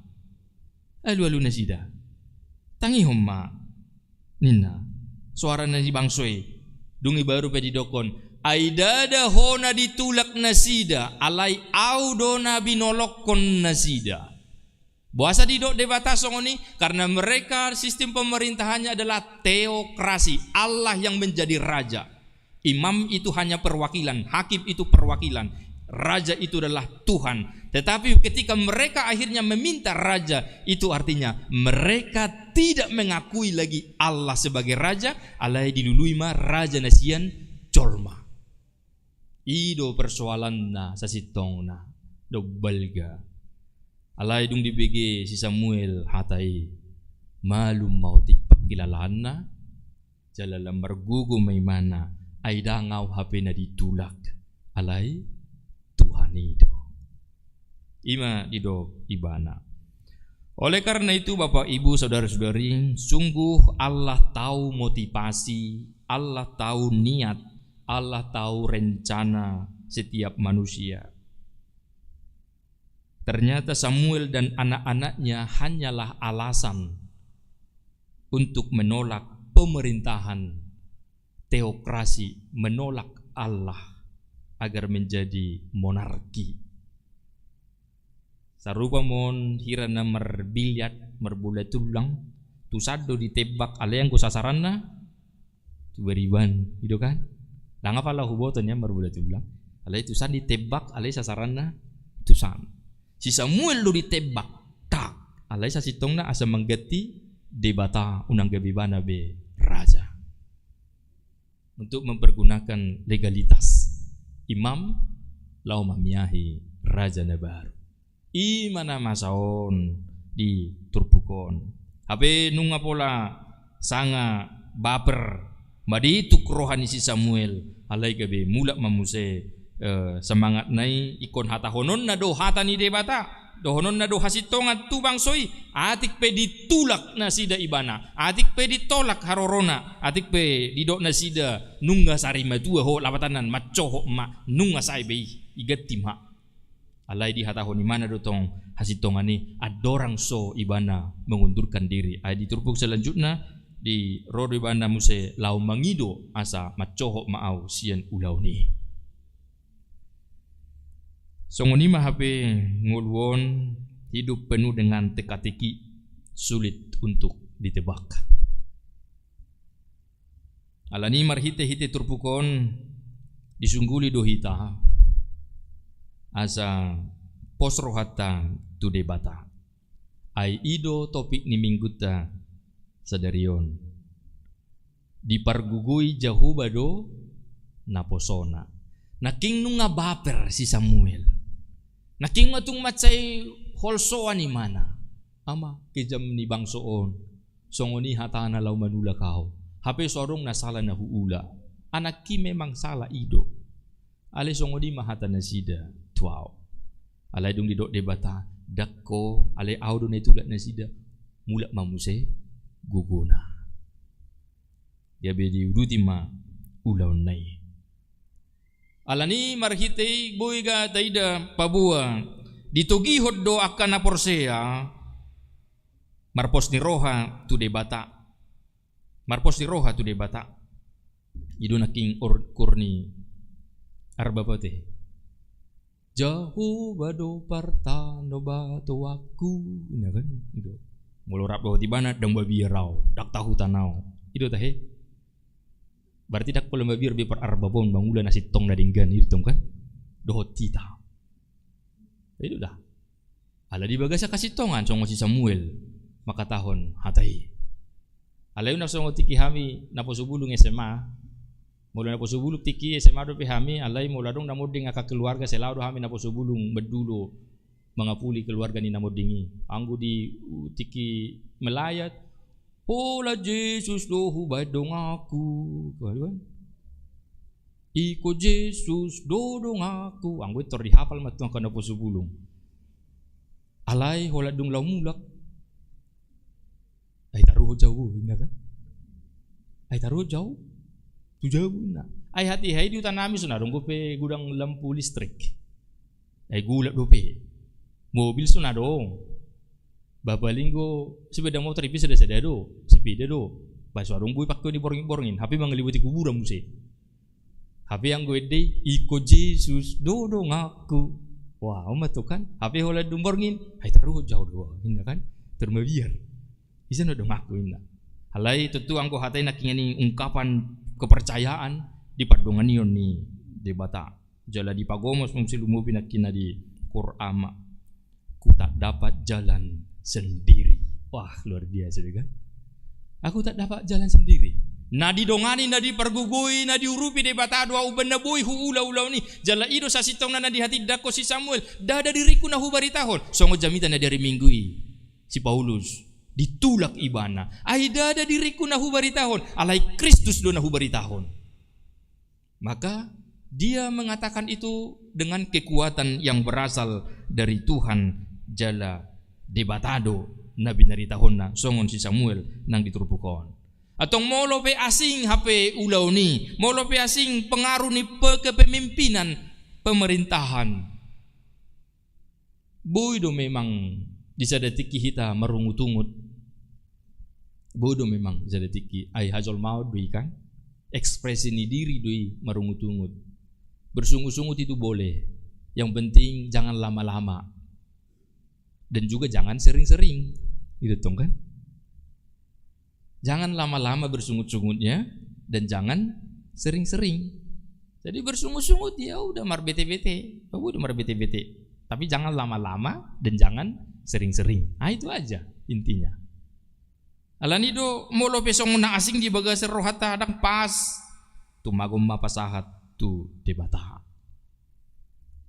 Alualu nasida. Tangihon ma, ninna. Soara na ni bangso i. Dung i baru pe didokkon, ai ndada ho na ditulak nasida, alai Ahu do na binolongkon nasida. Boasa didok Debata songon i? Karena mereka sistem pemerintahannya adalah teokrasi, Allah yang menjadi raja. Imam itu hanya perwakilan, hakim itu perwakilan, raja itu adalah Tuhan. Tetapi ketika mereka akhirnya meminta raja, itu artinya mereka tidak mengakui lagi Allah sebagai raja, alai dilului ma raja na sian jolma. I do persoalanna sasintongna, do balga. Alai dung dibege si Samuel hata i, malum ma otik pangkilalaanna, jala lam margogo ma ibana, ai ndang ahu hape na ditulak, alai Tuhan i do. I ma didok ibana. Oleh karena itu, Bapak, Ibu, saudara-saudari, sungguh Allah tahu motivasi, Allah tahu niat, Allah tahu rencana setiap manusia. Ternyata Samuel dan anak-anaknya hanyalah alasan untuk menolak pemerintahan teokrasi, menolak Allah agar menjadi monarki. Sarupa ma on hira na marbiliat, marbola tullang, tusan do ditembak, alai anggo sasaranna tu bariban, i do kan? Ndang apala huboto nian marbola tullang. Alai tusan ditembak, alai sasaranna tusan. Si Samuel do ditembak, tak. Alai sasintongna asa mangganti Debata, unang gabe ibana be raja. Untuk mempergunakan legalitas imam laho mamiahi raja na baru. I ma na masa on di turpuk on. Hape nunga pola sanga baper, madituk roha ni si Samuel, alai gabe mulak ma muse, eh, semangatna i, ingkon hatahononna do hata ni Debata, dohononna do hasintongan tu bangso i, atik pe ditulak nasida ibana, atik pe ditolak harorona, atik pe didok nasida nunga sari matua ho, lapatanna mancohot ma, nunga sae be i, iganti ma. Alai dihatahon ibana do tong hasintongan i andorang so ibana mengundurkan diri. Ai di turpuk selanjutna di ro do ibana muse laho mangido asa mancohot ma au sian ulaon i. Songon i ma hape ngolu on, hidup penuh dengan teka-teki, sulit untuk ditebak. Alani marhite-hite turpuk on disungguli do hita asa pos rohanta tu Debata. Ai i do topik ni minggunta sadari on. Dipargogoi Jahowa do naposona. Nangkin nunga baper si Samuel. Nangkin ma tung mansai holsoan ibana. Ama, kejam ni bangso on. Songon i hatana laho manulak au. Hape so adong na sala na huula. Nangkin memang sala i do. Alai songon i ma hata nasida tu au. Alai dung didok Debata, ndang ho, alai au do na ditulak nasida. Mulak ma muse gogona. Gabe diuduti ma ulaonna i. Alani marhite i boi ga taida paboa ditogihon do angka na porsea marpos ni roha tu Debata. Marpos ni roha tu Debata. I do nangkin or-, ukur ni Arbab ate. Jahowa do partanobatoanku. Ina kan? I do. Molo rap dohot ibana, ndang mabiar au, ndang tahutan au. I do tahe. Berarti ndang pola mabiar be par Arbab on mangula na sintong na denggan i do tong kan? Dohot hita. I do da. Ala di bagasan hasintongan songon si Samuel mangkatahon hata i. Alai unang songon tingki hami naposo bulung S M A. Molo naposo bulung tingki S M A dope hami, alai molo adong na monding angka keluarga, sai laho do hami naposo bulung mandulo mangapuli keluarga ni na monding i. Anggo di, uh, tingki melayat, holan Jesus do hubaen donganku. Kan? Ingkon Jesus do donganku. Anggo i tor dihapal ma tu angka naposo bulung. Alai holan dung laho mulak, ai taruhon jo au, inna kan? Ai taruhon jo au tu jabu, inna. Ai hatiha i di huta nami so na adong dope godang lampu listrik. Ai golap dope. Mobil so na adong. Ba paling do sepeda motor i pe sada-sada do, sepeda do. Ba so adong boi pangkeon ni borngin-borngin, hape mangaliboti kuburan muse. Hape anggo ende i, ingkon Jesus do donganku. Wah, on ma tu kan. Hape holan dung borngin, ai taruhon jo au do, inna kan? Tor mabiar. Ise na donganku, inna. Alai tontu anggo hata i nangkin i ungkapan kepercayaan di pardonganion ni Debata. Jala dipagomos muse lumobi nangkin na di Qur'an ma. Ku tak dapat jalan sendiri. Wah, luar biasa deh kan? Aku tak dapat jalan sendiri. Na didongani, na dipargogoi, na diurupi Debata do au umbahen na boi huula ulaon i. Jala i do sasintongna na dihatindangkon si Samuel. Ndada diringku na hubaritahon. Songon jamita na di ari Minggu i si Paulus. Ditulak ibana. Ai ndada diringku na hubaritahon. Alai Kristus do na hubaritahon. Maka dia mengatakan itu dengan kekuatan yang berasal dari Tuhan, jala Debata do na binaritahonna songon si Samuel nang di turpuk on. Antong molo pe asing hape ulaon i, molo pe asing pengaruh ni pe-, kepemimpinan pemerintahan. Boi do memang di sada tingki hita marungut-ungut. Boi do memang di sada tingki, ai hajolmaon do i kan. Ekspresi ni diri do i marungut-ungut. Bersungut-sungut itu boleh. Yang penting jangan lama-lama. Dan juga jangan sering-sering. Gitu tong kan? Jangan lama-lama bersungut-sungutnya dan jangan sering-sering. Jadi bersungut-sungut, ya udah marbete-bete, ya udah marbete-bete. Tapi jangan lama-lama dan jangan sering-sering. Ah, itu aja intinya. Alani do molo pe songon na asing di bagasan rohanta ndang pas, tumagon ma pasahat tu Debata.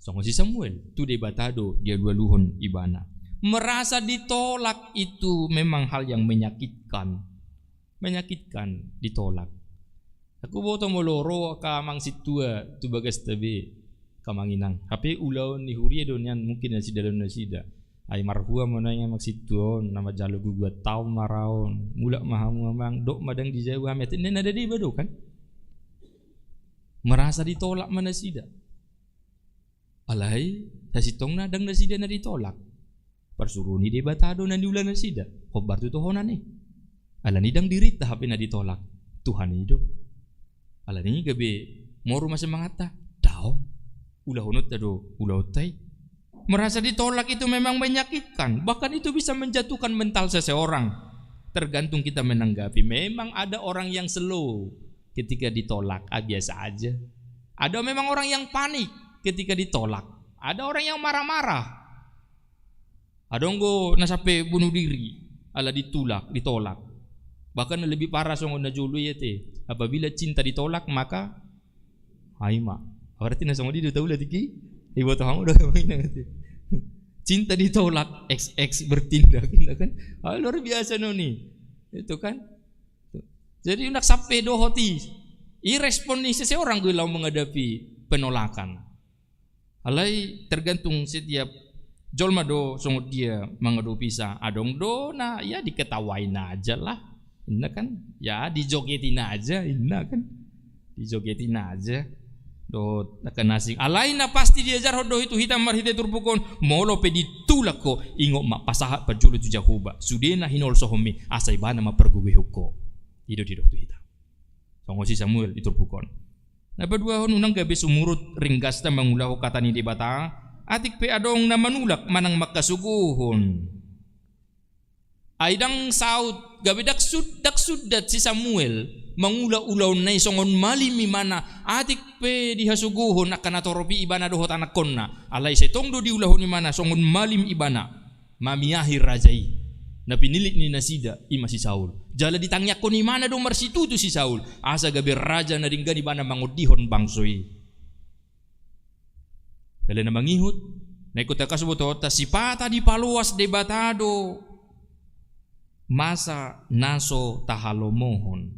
Songon si Samuel, tu Debata do dialu-aluhon ibana. Merasa ditolak itu memang hal yang menyakitkan. Menyakitkan, ditolak. Aku boto molo ro angka amang sintua tu bagasta be, angka amang inang. Hape ulaon ni huria do nian mungkin na sidalaon nasida. Ai marhua ma nuaeng amang sintua on, na manjalo guguan taon ma ra on. Mulak ma hamu amang, dok ma ndang di jabu hami, ate ninna na deba do kan? Merasa ditolak ma nasida. Alai Sasintongna ndang nasida na ditolak. Parsuru ni Debata do na niula nasida. Hombar tu tohonan i. Alani ndang dirinta hape na ditolak. Tuhan i do. Alani i gabe moru ma semangatta. Daong. Ulahononta do ulaonta i. Merasa ditolak itu memang menyakitkan. Bahkan itu bisa menjatuhkan mental seseorang. Tergantung kita menanggapi. Memang ada orang yang slow ketika ditolak. Ah, biasa aja. Ada memang orang yang panik ketika ditolak. Ada orang yang marah-marah. Adong do na sampe bunuh diri ala ditulak, ditolak. Bahkan lebih parah songon na jolo i ate. Apabila cinta ditolak, maka ai ma. Berarti na songon i do taula tingki. Iboto hamu do kami na ate. Cinta ditolak, X X bertindak, gitu kan. Ah, luar biasa noni. Itu kan. Jadi unang sampe dohot i. I respon ni seseorang do laho menghadapi penolakan. Alai tergantung setiap jolma do songon dia mangadopisa. Adong do na ya diketawain aja lah. Inna kan? Ya dijogetin aja, inna kan? Dijogetin aja. Dohot na kan asing. Alai na pasti diajarhon do i tu hita marhite turpuk on. Molo pe ditulak ho, ingot ma pasahat parjolo tu Jahowa. Sudena hinolsohonmi asa ibana ma pargogoi ho. I do didok tu hita. Songon si Samuel i turpuk on. Na paduahon, unang gabe sumurut ringgasta mangulahon hata ni Debata, atik pe adong na manulak manang mangkasogohon. Ai ndang saut, gabe ndang sud-, ndang sundat si Samuel mangula ulaonna i songon malim ibana, atik pe dihasogohon angka na torop i ibana dohot anakkonna. Alai sai tong do diulahon ibana songon malim ibana. Mamiahi raja i, na pinillit ni nasida, i ma si Saul. Jala ditangiangkon ibana do marsitutu si Saul, asa gabe raja na denggan ibana mangondihon bangso i. Jala na mangihut, na ingkon tangkas botoonta, sipata dipaloas Debata do masa na so tahalomohon.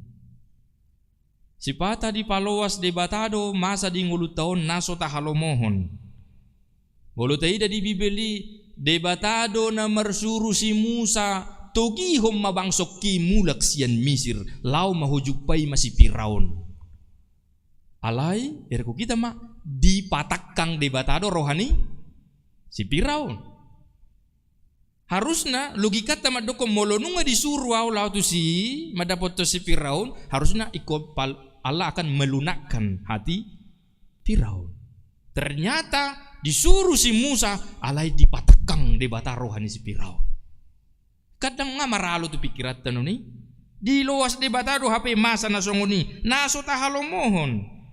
Sipata dipaloas Debata do masa di ngolunta on na so tahalomohon. Molo taida di Bibel i, Debata do na marsuru si Musa, togihon ma bangsongki mulak sian Misir, laho ma ho jumpai ma si Firaun. Alai, irku kita ma, dipatangkang Debata do roha ni si Firaun. Harusna logikanta mandokkon molo nunga disuru au laho tusi mandapothon si Firaun, harusna ingkon pal-, Allah akan melunakkan hati Firaun. Ternyata disuru si Musa, alai dipatangkang Debata roha ni si Firaun. Kan nga maralo tu pikiranta noni. Diloas Debata do hape masa na songon i, na so tahalomohon.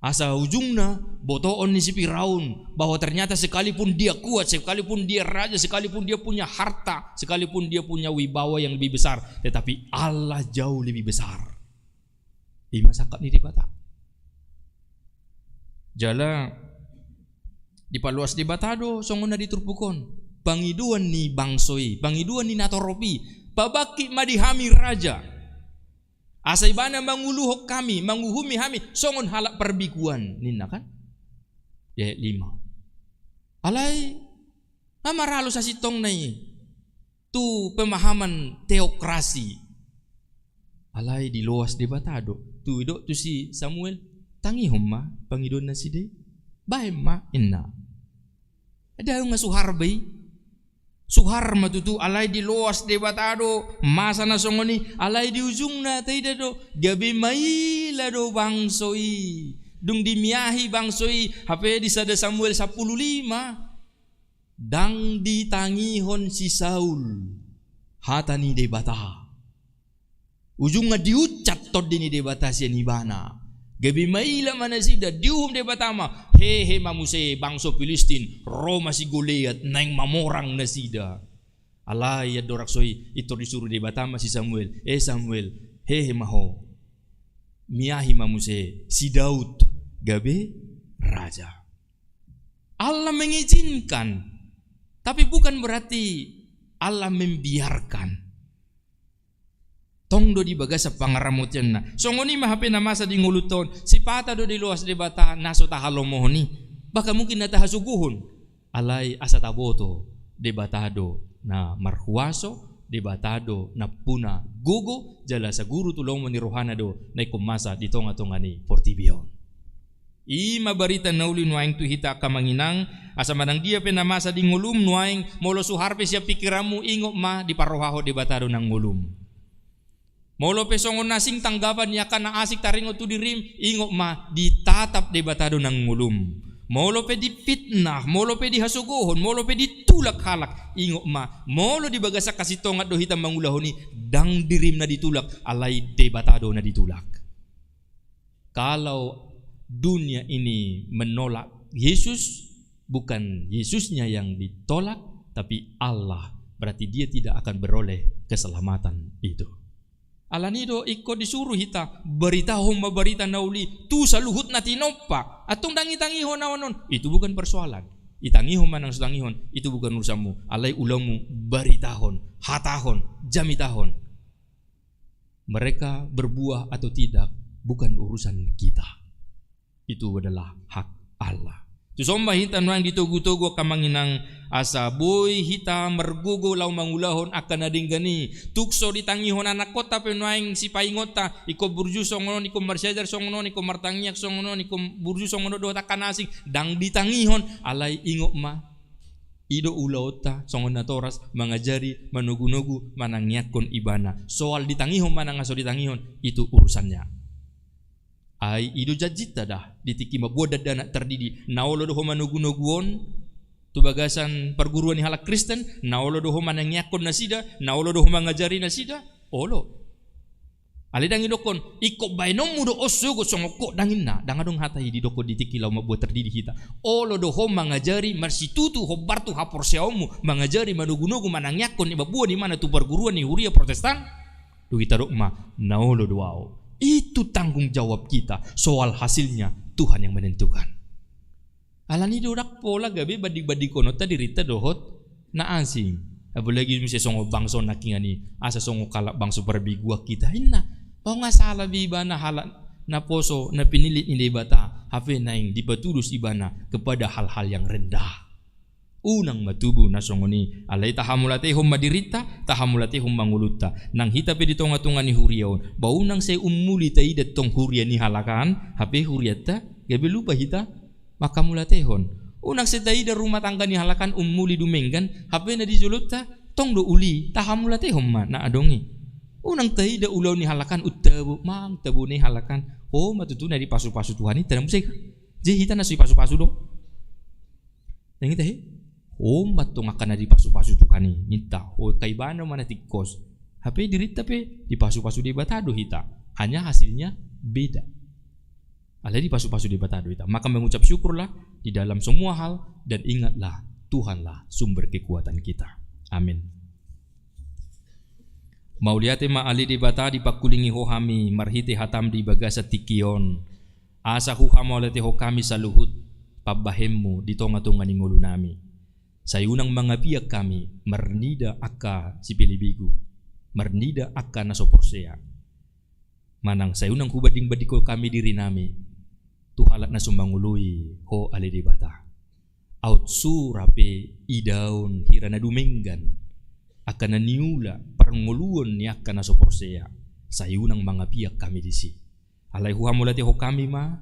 Asa ujungna, botoon ni si Firaun bahwa ternyata sekalipun dia kuat, sekalipun dia raja, sekalipun dia punya harta, sekalipun dia punya wibawa yang lebih besar, tetapi Allah jauh lebih besar. I ma sangkap ni Debata. Jala dipaloas Debata do songon na di turpuk on. Pangidoan ni bangso i, pangidoan ni na torop i, pabangkit ma di hami raja. Asa ibana manguluhon hami, manguhumi hami, songon halak parbegu an, ninna kan? Di ayat lima. Alai, nga maralo sasintongna i tu pemahaman teokrasi. Alai diloas Debata do. Tu didok tu si Samuel, tangihon ma pangidoan nasida i. Baen ma, inna. Adong nga suhar be i. Suhar ma tutu, alai diloas Debata do masa na songon i, alai di ujungna taida do, gabe maila do bangso i. Dung dimiahi bangso i, hape di sada Samuel sampulu lima. Ndang ditangihon si Saul hata ni Debata. Ujungna diuncap Tondi ni Debata sian ibana. Gabe maila ma nasida, diuhum Debata ma, hehe ma muse bangso Pilistin, ro ma si Goliat, naeng mamorang nasida. Alai andorang so i, pintor disuru Debata ma si Samuel, eh Samuel, hehe ma ho. Miahi ma muse si Daud gabe raja. Allah mengizinkan, tapi bukan berarti Allah membiarkan. Tong do di bagasan pangaramotionNa. Songon i ma hape na masa di ngolunta on, sipata do diloas Debata na so tahalomohon i. Bahkan mungkin na tahasogohon. Alai asa taboto, Debata do na marhuaso, Debata do nampuna gogo, jala saguru tu lomo ni rohaNa do na ingkon masa di tonga-tonga ni portibi on. I ma barita na uli nuaeng tu hita angka amang inang, asa manang dia pe na masa di ngolum nuaeng, molo suhar pe sian pingkiranmu, ingot ma diparrohahon Debata do nang ngolum. Molo pe songon na asing tanggapan ni angka na asing taringot tu dirim, ingot ma ditatap Debata do nang ngolum. Molo pe difitnah, molo pe dihasogohon, molo pe ditulak halak, ingot ma, molo di bagasan hasintongan do hita mangulahon i, ndang dirim na ditulak, alai Debata do na ditulak. Kalau dunia ini menolak Yesus, bukan Yesusnya yang ditolak, tapi Allah, berarti dia tidak akan beroleh keselamatan itu. Alani do ingkon disuru hita, baritahon ma barita na uli tu saluhut na tinompa. Antong ndang itangihon awan on, itu bukan persoalan. Itangihon manang so tangihon, itu bukan urusanmu. Alai ulaonmu baritahon, hatahon, jamitahon. Mereka berbuah atau tidak, bukan urusan kita. Itu adalah hak Allah. Tuson ma hita nuaeng ditogu-togu angka amang inang, asa boi hita margogo laho mangulahon angka na denggan i. Tung so ditangihon anakkonta pe nuaeng sipaingonta, ingkon burju songon on, ingkon marsiajar songon on, ingkon martangiang songon on, ingkon burju songon on dohot angka na asing, ndang ditangihon, alai ingot ma. I do ulaonta, songon natoras, mangajari, manogu-nogu, manangiangkon ibana. Soal ditangihon manang nga so ditangihon, itu urusannya. Ai i do janjinta da, di tingki mamboan dakdanak tardidi, na olo do ho manogu-nogu on tu bagasan parguruan ni halak Kristen, na olo do ho manangiangkon nasida, na olo do ho mangajari nasida, olo. Alai ndang idokkon, ingkon baenonmu do on sogot songon ho, ndang inna, ndang adong hata i didokkon di tingki laho mamboan tardidi hita. Olo do ho mangajari marsitutu hombar tu haporseaonmu, mangajari manogu-nogu manangiangkon i mamboan ibana tu parguruan ni huria Protestan. Dung i tadok ma, na olo do ahu. Itu tanggung jawab kita, soal hasilnya Tuhan yang menentukan. Alani do ndang pola gabe banding-bandingkononta dirinta dohot na asing. Apalagi muse songon bangso nangkiningan i, asa songon halak bangso parbegu hita, inna. Nunga sala be ibana halak naposo, na pinillit ni Debata, hape naeng dipatulus ibana kepada hal-hal yang rendah. Unang ma tubu na songon i, alai tahamauliatehon ma dirinta, tahamauliatehon ma ngolunta. Nang hita pe di tonga-tonga ni huria on, ba unang sai ummuli taida tong huria ni halak an, hape hurianta gabe lupa hita manghamauliatehon. Unang sai taida rumah tangga ni halak an ummuli dumenggan, hape na di jolonta tong do uli, tahamauliatehon ma na adong i. Unang taida ulaon ni halak an, untabo, mang tabo ni halak an. Ho ma tutu na dipasu-pasu Tuhan i, tanda muse. Jadi hita na so dipasu-pasu do. Nang hita he? Ho ma tong angka na dipasu-pasu Tuhan i, ninta. Ho, angka ibana ma na tingkos. Hape dirinta pe dipasu-pasu Debata do hita. Hanya hasilnya beda. Alai dipasu-pasu Debata do hita. Maka mengucap syukurlah di dalam semua hal, dan ingatlah, Tuhanlah sumber kekuatan kita. Amin. Mauliate ma ale Debata, dipangkulingi Ho hami marhite hatam di bagasan tingki on. Asa huhamauliatehon hami saluhut pambahenmu di tonga-tonga ni ngolunami. Sai unang mangapiak hami marnida angka sipelebegu, marnida angka na so porsea. Manang sai unang hubanding-bandingkon hami dirinami tu halak na so mangoloi Ho ale Debata. Aut sura pe idaon hira na dumenggan angka na niula parngoluon ni angka na so porsea, sai unang mangapiak hami disi. Alai huhamauliatehon hami ma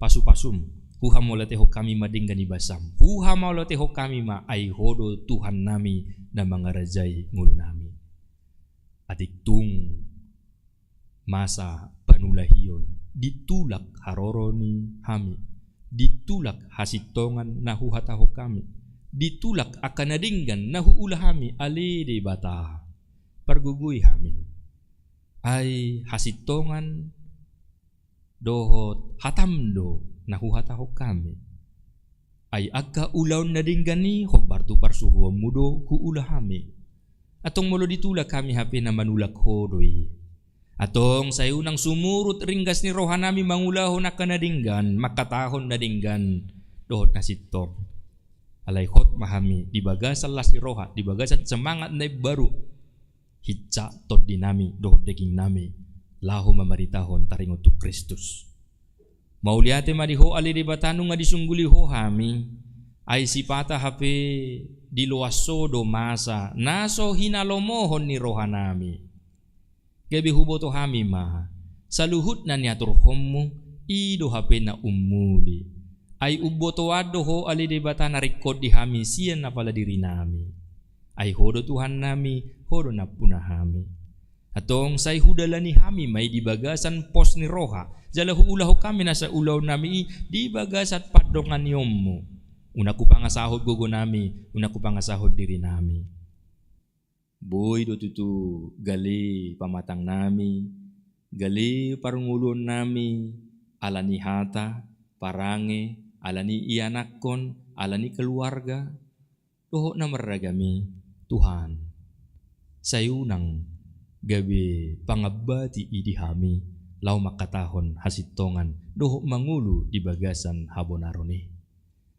pasu-pasum, huhamauliatehon hami ma denggan ni basam, huhamauliatehon hami ma ai Ho do Tuhannami na mangarajai ngolunami. Atik tung masa panulahion, ditulak haroro ni hami, ditulak hasintongan na huhatahon hami, ditulak angka na denggan na huula hami, ale Debata, pargogoi hami. Ai hasintongan dohot hatam do na huhatahon hami. Ai angka ulaon na denggan i hombar tu parsuruonmu do huula hami. Antong molo ditulak hami hape na manulak Ho do i. Antong sai unang sumurut ringgas ni rohanami mangulahon angka na denggan, mangkatahon na denggan dohot na sintong. Alai hot ma hami di bagasan las ni roha, di bagasan semangat na imbaru. Hinsa tondinami dohot dagingnami laho mamaritahon taringot tu Kristus. Mauliate ma di Ho ale Debata, nunga disungguli Ho hami, ai sipata hape diloas Ho do masa na so hinalomohon ni rohanami. Gabe huboto hami ma saluhut na niaturhonmu I do hape na ummuli. Ai umbotoan do Ho ale Debata na ringkot di hami sian apala dirinami. Ai Ho do Tuhannami, Ho do nampunami. Antong sai hudalani hami ma i di bagasan pos ni roha, jala huulahon hami nasa ulaonnami i di bagasan pandonganionmu. Unang hupangasahon gogonami, unang hupangasahon dirinami. Boi do tutu gale pamatangnami, gale parngoluonnami, ala ni hata, parange, ala ni ianakhon, ala ni keluarga, dohot na marragam i, Tuhan. Sai unang gabe pangambati i di hami, laho mangkatahon hasintongan, dohot mangolu di bagasan habonaron i.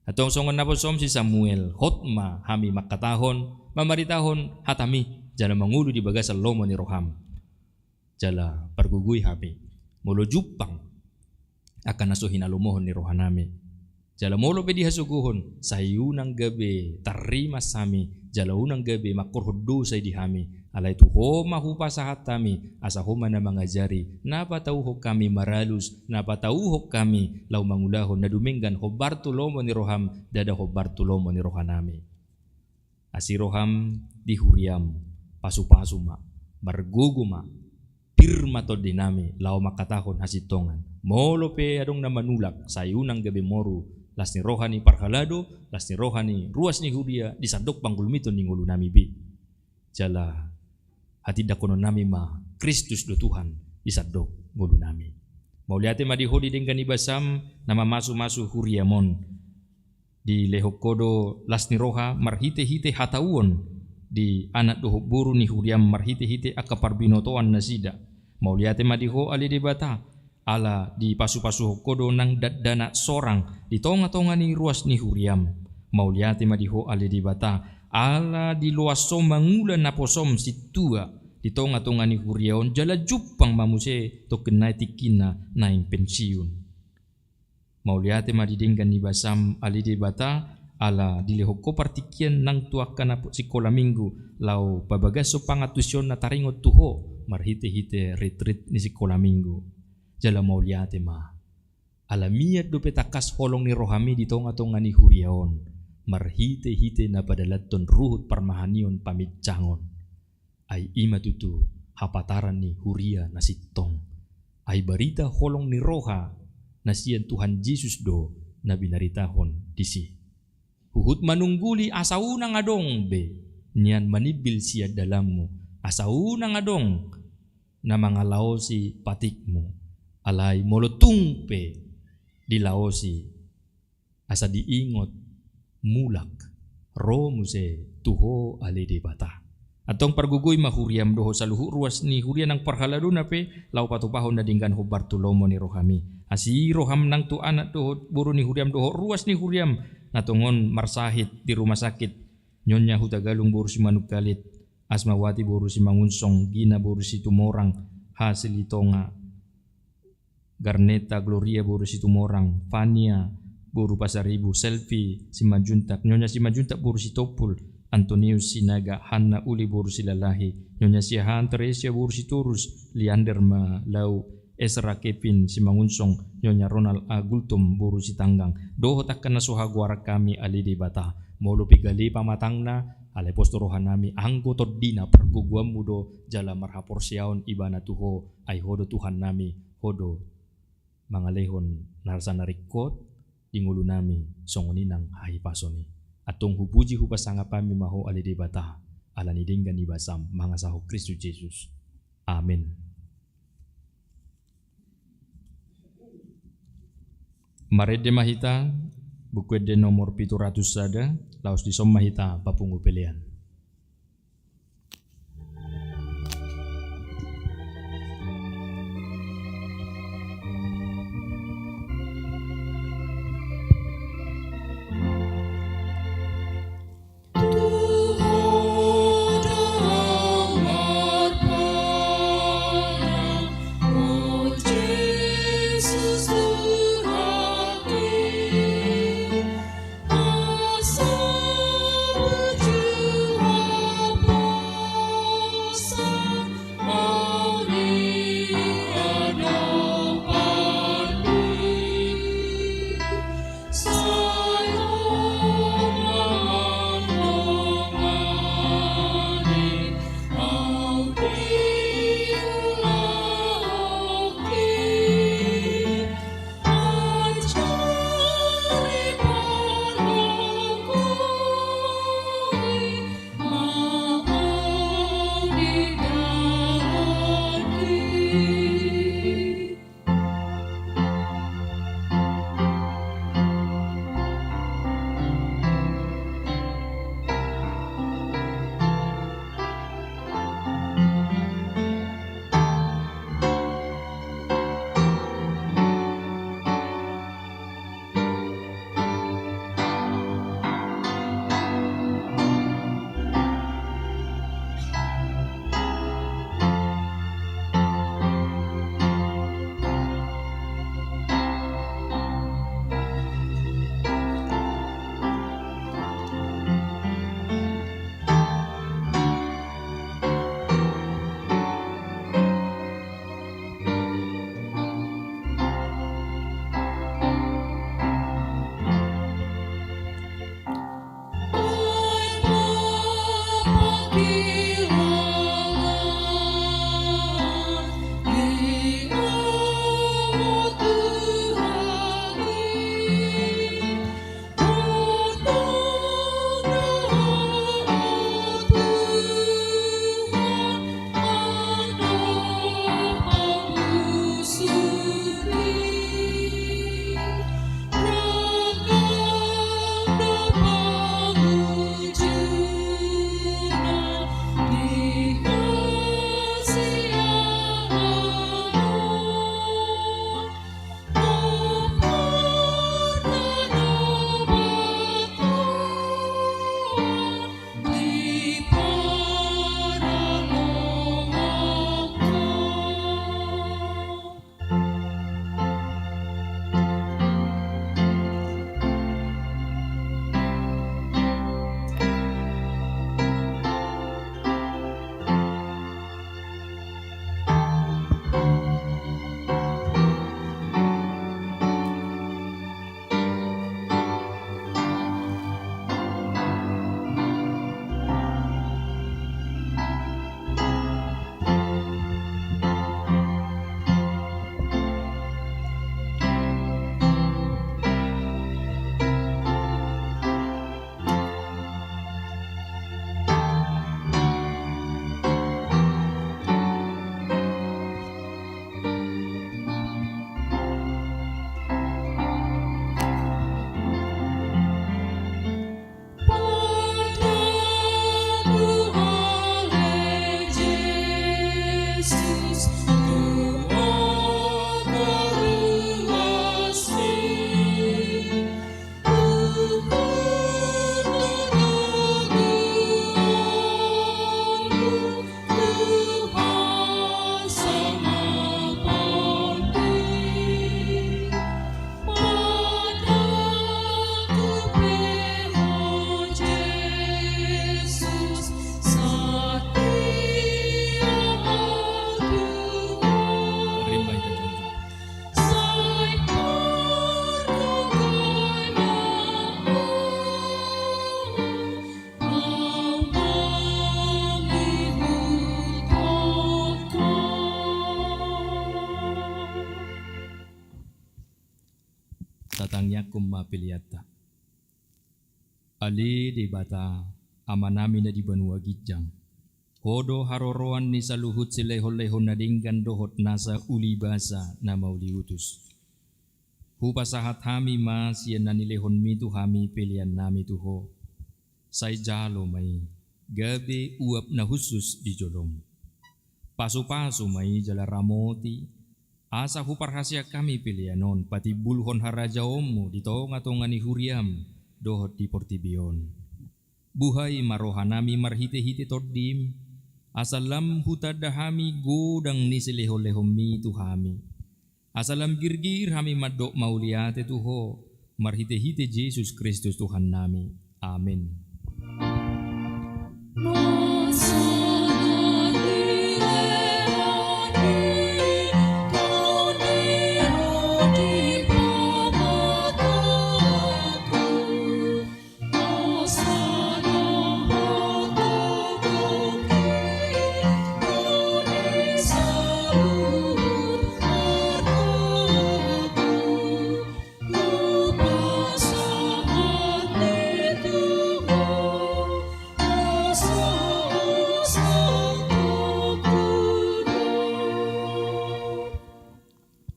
Antong songon na posom si Samuel, hot ma hami mangkatahon, mamaritahon hatami, jala mangolu di bagasan lomo ni roham. Jala pargogoi hami, molo jumpang angka na so hinalomohon ni rohanami. Jala molo pe dihasogohon, sai unang gabe tarrimas hami, jala unang gabe mangkorhon dosa i di hami. Alai tu Ho ma hupasahat hami, asa Ho ma na mangajari, na patauhon hami maralus, na patauhon hami laho mangulahon na dumenggan hombar tu lomo ni roham, ndada hombar tu lomo ni rohanami. Asi roham di huriam, pasupasu ma, margogo ma, pir ma tondinami laho mangkatahon hasintongan. Molo pe adong na manulak, sai unang gabe moru las ni roha ni parhalado, las ni roha ni ruas ni huria di sandok panggulmiton ni ngolunami be. Jala hatindangkononnami ma Kristus do Tuhan di sandok ngolunami. Mauliate ma di Ho di denggan ni basam na mamasumasu huriam on. Dilehon Ho do las ni roha marhitehite hatauon di anak dohot boru ni huriam marhitehite angka parbinotoan nasida. Mauliate ma di Ho ale Debata, ala dipasupasuhon Ho do nang dakdanak sorang di tongatonga ni ruas ni huriam. Mauliate ma di Ho ale Debata, ala diloas Ho mangula naposom sintua di tongatonga ni huria on, jala jumpang ma muse tongkin nai tingkina naeng pensiun. Mauliate ma di denggan ni basam ale Debata, ala dilehon Ho partingkian nang tu angka na sikola minggu, laho pabagashon pangantusion na taringot tu Ho marhitehite ritrit ni sikola minggu. Jala mauliate ma, ala mian dope tangkas holong ni rohami di tongatonga ni huria on, marhitehite na padalanhon ruhut parmahanion paminsangon. Ai i ma tutu hapataran ni huria na sintong. Ai barita holong ni roha na sian Tuhan Jesus do na binaritahon disi. Huhut manungguli asa unang adong be nian manimbil sian dalanmu, asa unang adong na mangalaosi patikmu. Alai molo tung pe dilaosi, asa diingot mulak ro muse tu Ho ale Debata. Antong pargogoi ma huriam dohot saluhut ruas ni huria nang parhaladona pe, laho patupahon na denggan hombar tu lomo ni rohami. Asi roham nang tu anak dohot boru ni huriam dohot ruas ni huriam na tongon marsahit di rumah sakit, Nyonya Hutagalung boru Simanungkalit, Asmawati boru Simangunsong, Gina boru Situmorang, Hasilitonga, Garneta Gloria boru Situmorang, Fania boru Pasaribu, Selvi Simanjuntak, Nyonya Simanjuntak boru Sitompul, Antonius Sinaga, Hanna Uli boru Silalahi, Nyonya Siahaan Teresia boru Sitorus, Liander Malau, Esra Kevin Simangunsong, Nyonya Ronald A Gultom boru Sitanggang, dohot angka na so hagoaran hami ale Debata. Molo pe gale pamatangna, alai pos do rohanami anggo tondina pargogoanmu do jala marhaporseaon ibana tu Ho, ai Ho do Tuhannami, Ho do mangalehon na rasa na ringkot di ngolunami songon i nang hahipason i. Antong hupuji hupasangap hami ma Ho ale Debata, ala ni denggan ni basam mangasahon Kristus Jesus. Amen. Marende ma hita, Buku Ende nomor pitu ratus sada, laos dison ma hita papungu pelean. Tatangiangkon ma peleanta. Ale Debata, Amanami na di banua ginjang, Ho do haroroan ni saluhut silehonlehon na denggan dohot nasa ulibasa na mauliutus. Hupasahat hami ma sian na nilehonMi tu hami peleannami tu Ho. Sai jalo ma i gabe uap na hushus di joloM. Pasupasu ma i jala ramoti, asa huparhaseang hami pelean on patimbulhon harajaonMu di tongatonga ni huriaM dohot di portibi on. Buhai ma rohanami marhitehite TondiM, asa lam hutanda hami godang ni silehonlehonMi tu hami. Asa lam girgir hami mandok mauliate tu Ho, marhitehite Jesus Kristus Tuhannami. Amen.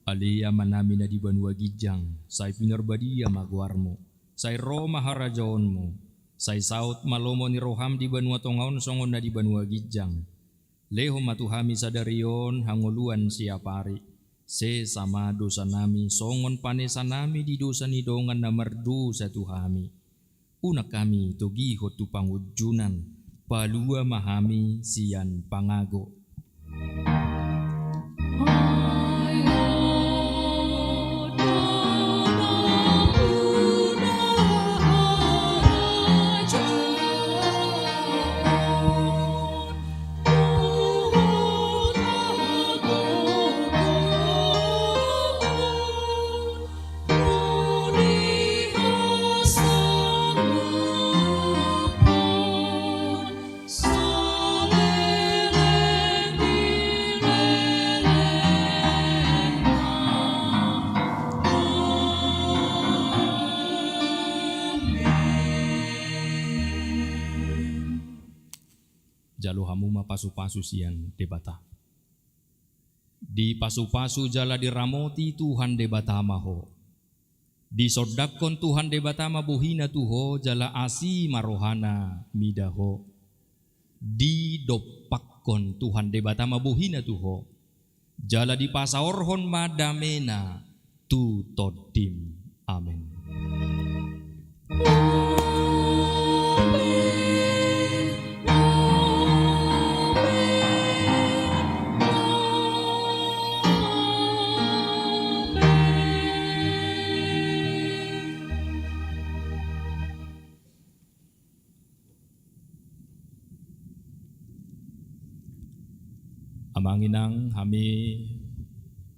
Ale Amanami na di banua ginjang, sai pinarbadia ma goarMu. Sai ro ma harajaonMu. Sai saut ma lomo ni rohaM di banua tonga on songon na di banua ginjang. Lehon ma tu hami sadari on hangoluan siapari. Sesa ma dosanami songon panesanami di dosa ni dongan na mardosa tu hami. Unang hami togihon tu pangunjunan, palua ma hami sian pangago. Jalo hamu ma pasupasu sian Debata. Dipasupasu jala diramoti Tuhan Debata ma ho. Disondangkon Tuhan Debata ma bohina tu ho jala asi ma rohana mida ho. Didompakkon Tuhan Debata ma bohina tu ho jala dipasaorhon ma damena tu tondim. Amen. Amang inang, hami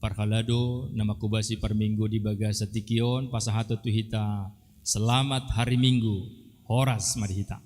parhalado na manghobasi parminggu di bagasan tingki on, pasahaton tu hita selamat hari Minggu, horas ma di hita.